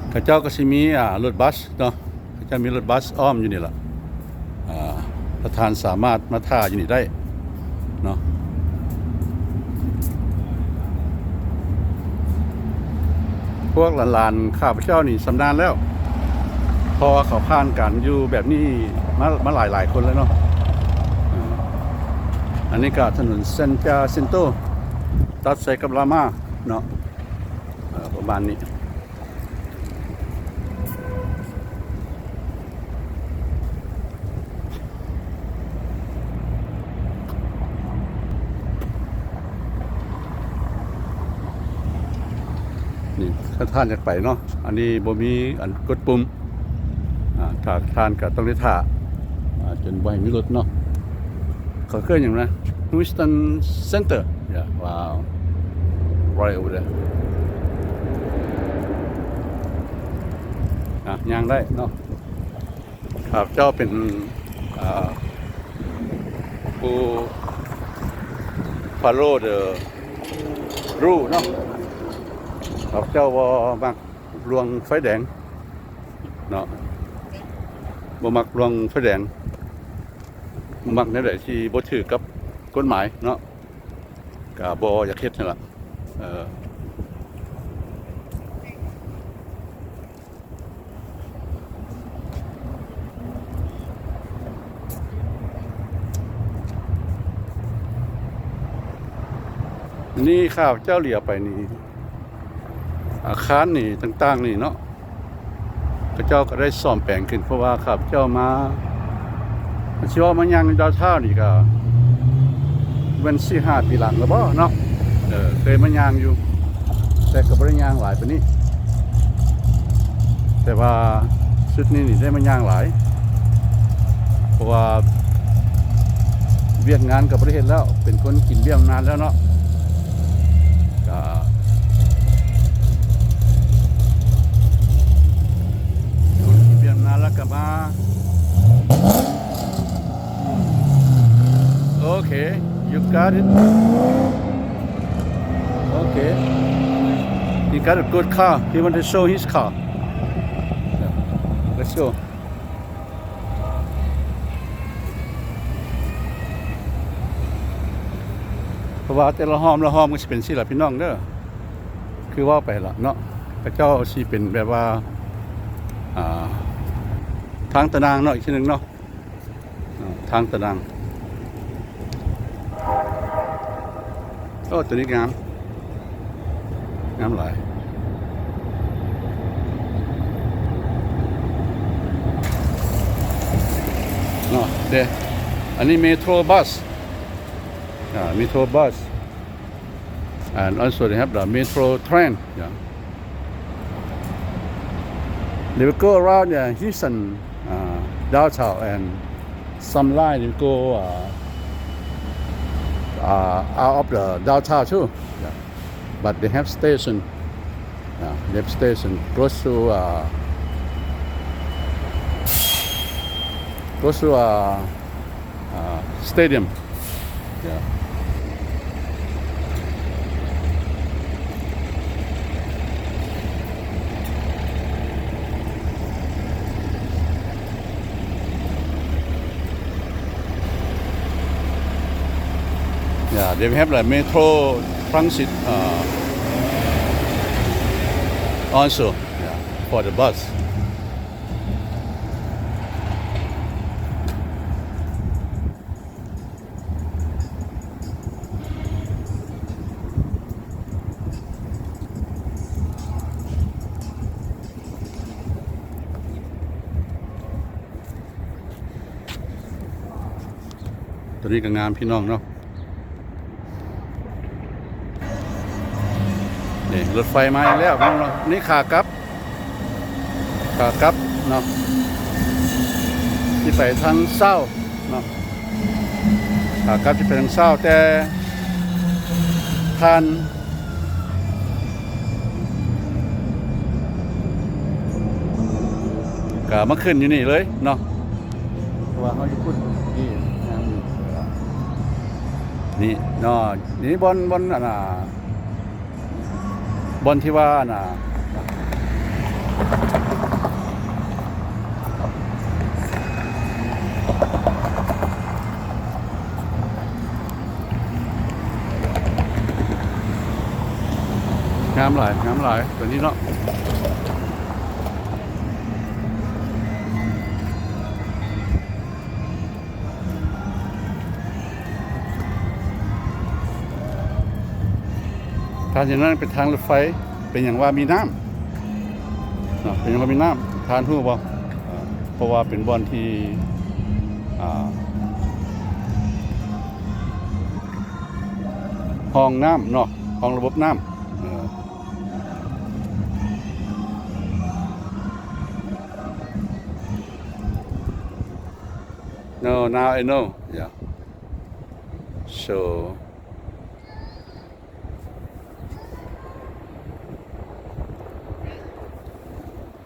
ເຂົາເຈົ້າກໍຊິມີ ອ່າ ລົດບັສເນາະ, ເຂົາເຈົ້າມີລົດບັສອ້ອມຢູ່ນີ້ລະ. ອ່າ ທ່ານສາມາດມາຖ້າຢູ່ນີ້ໄດ້ເນາະ. ພວກຫຼານໆ ຂ້າພະເຈົ້ານີ້ຊຳນານແລ້ວ ເພາະວ່າເຂົາຜ່ານການຢູ່ແບບນີ້ມາ ມາຫຼາຍໆຄົນແລ້ວເນາະ. ອ່າ ອັນນີ້ກໍຖະໜົນ San Jacinto ຕັດໃສ່ກັບ Lamar ເນາະ, ເອີ ປະມານນີ້. ນີ້ ຖ້າທ່ານຢາກໄປເນາະ, ອັນນີ້ບໍ່ມີອັນກົດປຸ່ມ. ອ່າ ຖ້າທ່ານກໍຕ້ອງໄດ້ຖ້າ ອ່າ ຈົນບໍ່ໃຫ້ມີລົດເນາະ. ເຂົາເອີ້ນຫຍັງນະ? Houston Center. Yeah, wow. Right over there. ອ່ະ ຍ່າງໄດ້ເນາະ. ຂ້າພະເຈົ້າເປັນ ອ່າ ຜູ້ follow the rule ເນາະ. ຂ້າພະເຈົ້າບໍ່ມັກລ່ວງໄຟແດງເນາະ, ບໍ່ມັກລ່ວງໄຟແດງ, ບໍ່ມັກແນວໃດທີ່ບໍ່ຖືກກັບກົດໝາຍເນາະ, ກະບໍ່ຢາກເຮັດຫັ້ນລະ. ເອີ ນີ້ຂ້າພະເຈົ້າຫຼຽວໄປນີ້ ອາຄານນີ້ຕ່າງໆນີ້ເນາະ ເຂົາເຈົ້າກໍໄດ້ສ້ອມແປງຂຶ້ນ, ເພາະວ່າຂ້າພະເຈົ້າມາ ຊິເວົ້າມາຍ່າງດາວທາວນີ້ກໍແມ່ນສີ່ຫ້າປີຫຼັງແລ້ວບໍເນາະ. ເອີ ເຄີຍມາຍ່າງຢູ່ ແຕ່ກໍບໍ່ໄດ້ຍ່າງຫຼາຍປານນີ້, ແຕ່ວ່າຊຸດນີ້ນີ້ໄດ້ມາຍ່າງຫຼາຍ ເພາະວ່າວຽກງານກໍບໍ່ໄດ້ເຮັດແລ້ວ, ເປັນຄົນກິນເບ້ຍມານານແລ້ວເນາະ. ກະ ເປັນນາລະກະມາ. Okay, you got it. Okay. He got a good car. He want to show his car. Let's go. ເພາະວ່າແຕ່ລະຮ່ອມລະຮ່ອມກໍຊິເປັນຊີ້ລະພີ່ນ້ອງເດີ, ຄືເວົ້າໄປລະເນາະ, ເຂົາເຈົ້າຊິເປັນແບບວ່າ ອ່າ ທາງຕາໜ່າງເນາະ ອີກທີໜຶ່ງເນາະ, ອ່າ ທາງຕາໜ່າງ. ໂອ້ ຕົວນີ້ງາມ ງາມຫຼາຍ. ເນາະເດ້. ອັນນີ້ Metro bus, yeah, Metro bus, and also they have the Metro train, yeah. They will go around, yeah, Houston, uh, downtown, and some line they will go, uh, uh, out of the downtown too, yeah. But they have station, uh, they have station close to, uh, close to, uh, uh, stadium. Yeah. Yeah, they have the metro transit, uh, also, yeah, for the bus. ຕົວນີ້ກໍງາມພີ່ນ້ອງເນາະ. ນີ້ລົດໄຟມາອີກແລ້ວພີ່ນ້ອງເນາະ. ນີ້ຂາກັບ ຂາກັບເນາະ ຊິໄປທາງເຊົາເນາະ. ຂາກັບຊິໄປທາງເຊົາ ແຕ່ຜ່ານ ກະມາຂຶ້ນຢູ່ນີ້ເລີຍເນາະ ເພາະວ່າເຮົາຢູ່ພຸ້ນ. ນີ້ ນີ້ເນາະ ນີ້ບ່ອນ ບ່ອນ ອັນນ່າ ບ່ອນທີ່ວ່າ ອັນນ່າ ງາມຫຼາຍ ງາມຫຼາຍຕົວນີ້ເນາະ. ທ່ານເຫັນນັ້ນເປັນທາງລົດໄຟ ເປັນຫຍັງວ່າມີນ້ຳເນາະ? ເປັນຫຍັງວ່າມີນ້ຳ? ທ່ານຮູ້ບໍ່? ເພາະວ່າເປັນບ່ອນທີ່ ອ່າ ຮ່ອງນ້ຳເນາະ ຮ່ອງລະບົບນ້ຳ ເອີ. No, now I know. Yeah. So,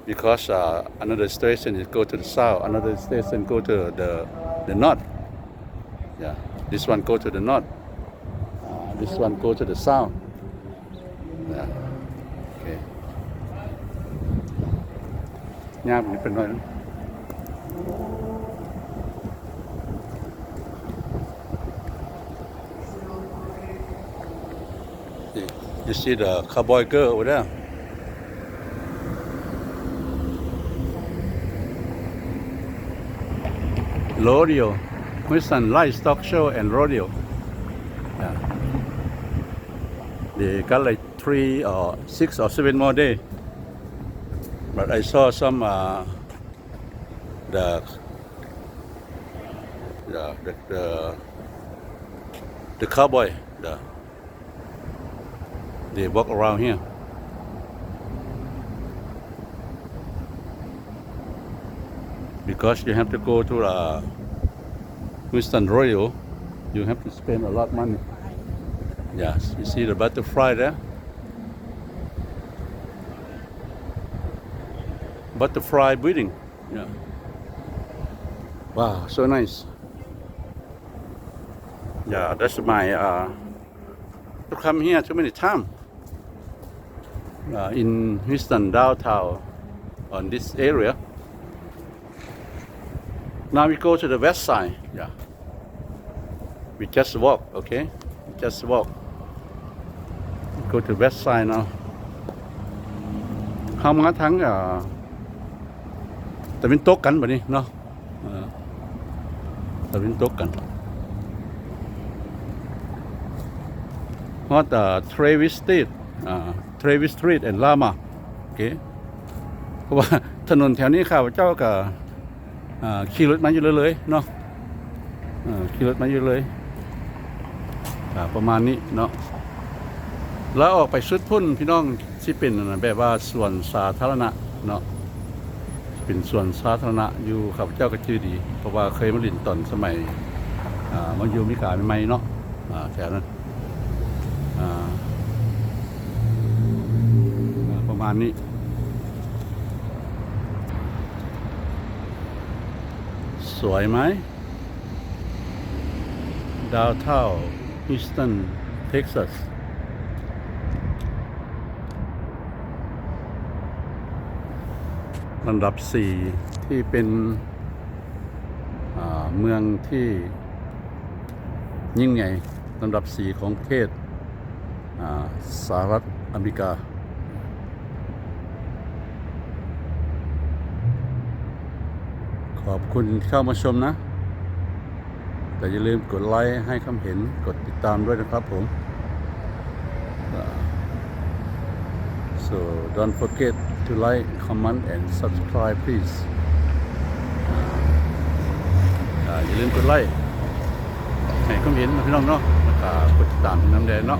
because, uh, another station is go to the south, another station go to the, the north. Yeah, this one go to the north. Uh, this one go to the south. Yeah. Okay. ຍາກນິດໜ້ອຍ. You see the cowboy girl over there? Rodeo, Houston Livestock Show and Rodeo. Yeah. They got like three or six or seven more day. But I saw some, uh, the, the, the, the, the cowboy, the, they walk around here. Because you have to go to the Houston Rodeo, you have to spend a lot of money. Yes, you see the butterfly there? Butterfly breeding. Yeah. Wow, so nice. Yeah, that's my, uh, to come here too many time, uh, in Houston downtown on this area. Now we go to the west side. Yeah. We just walk, okay? We just walk. We go to west side now. ເຮົາມາທາງ ເອີ ຕາເວັນຕົກກັນບັດນີ້ເນາະ. ເອີ ຕາເວັນຕົກກັນ. What, uh, Travis Street, uh, Travis Street and Llama. Okay. ເພາະວ່າຖະໜົນແຖວນີ້ຂ້າພະເຈົ້າກໍ ອ່າ ຂີ່ລົດມາຢູ່ເລື້ອຍໆເນາະ ເອີ ຂີ່ລົດມາຢູ່ເລື້ອຍ ອ່າ ປະມານນີ້ເນາະ. ແລ້ວອອກໄປສຸດພຸ້ນ ພີ່ນ້ອງ ຊິເປັນ ອັນນັ້ນ ແບບວ່າສວນສາທາລະນະເນາະ ເປັນສວນສາທາລະນະຢູ່ ຂ້າພະເຈົ້າກໍຈື່ດີ ເພາະວ່າເຄີຍມາຫຼິ້ນຕອນສະໄໝ ອ່າ ມາຢູ່ອາເມລິກາໃໝ່ໆເນາະ ອ່າ ແຖວນັ້ນ ອ່າ ອ່າ ປະມານນີ້. ສວຍໄໝ? Downtown Houston, Texas ລຳດັບສີ່ ທີ່ເປັນ ອ່າ ເມືອງທີ່ ຍິ່ງໃຫຍ່ລຳດັບສີ່ຂອງປະເທດ ອ່າ ສະຫະລັດອາເມລິກາ. ຂອບຄຸນທີ່ເຂົ້າມາຊົມນະ ແຕ່ຢ່າລືມກົດໄລ ໃຫ້ຄຳເຫັນ ກົດຕິດຕາມດ້ວຍນະຄັບຜົມ. So don't forget to like, comment and subscribe please. ອ່າ ຢ່າລືມກົດໄລ ໃຫ້ຄອມເມັນນະພີ່ນ້ອງເນາະ ແລ້ວກໍກົດຕິດຕາມນຳແດ່ເນາະ.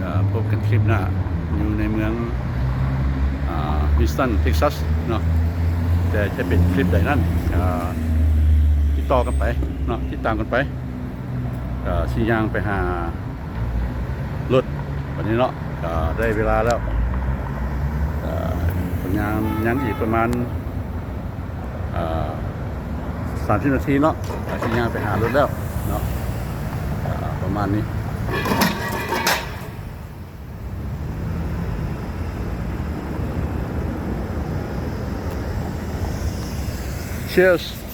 ອ່າ ພົບກັນຄລິບໜ້າ ຢູ່ໃນເມືອງ ອ່າ Houston Texas ເນາະ ແຕ່ຈະເປັນຄລິບໃດນັ້ນ ອ່າ ຕິດຕໍ່ກັນໄປເນາະ ຕິດຕາມກັນໄປ. ອ່າ ຊິຍ່າງໄປຫາ ລົດບັດນີ້ເນາະ ກໍໄດ້ເວລາແລ້ວ ເອີ ຍັງ ຍັງອີກປະມານ ເອີ ສາມສິບນາທີເນາະ ກໍຊິຍ່າງໄປຫາລົດແລ້ວເນາະ ເອີ ປະມານນີ້. Cheers.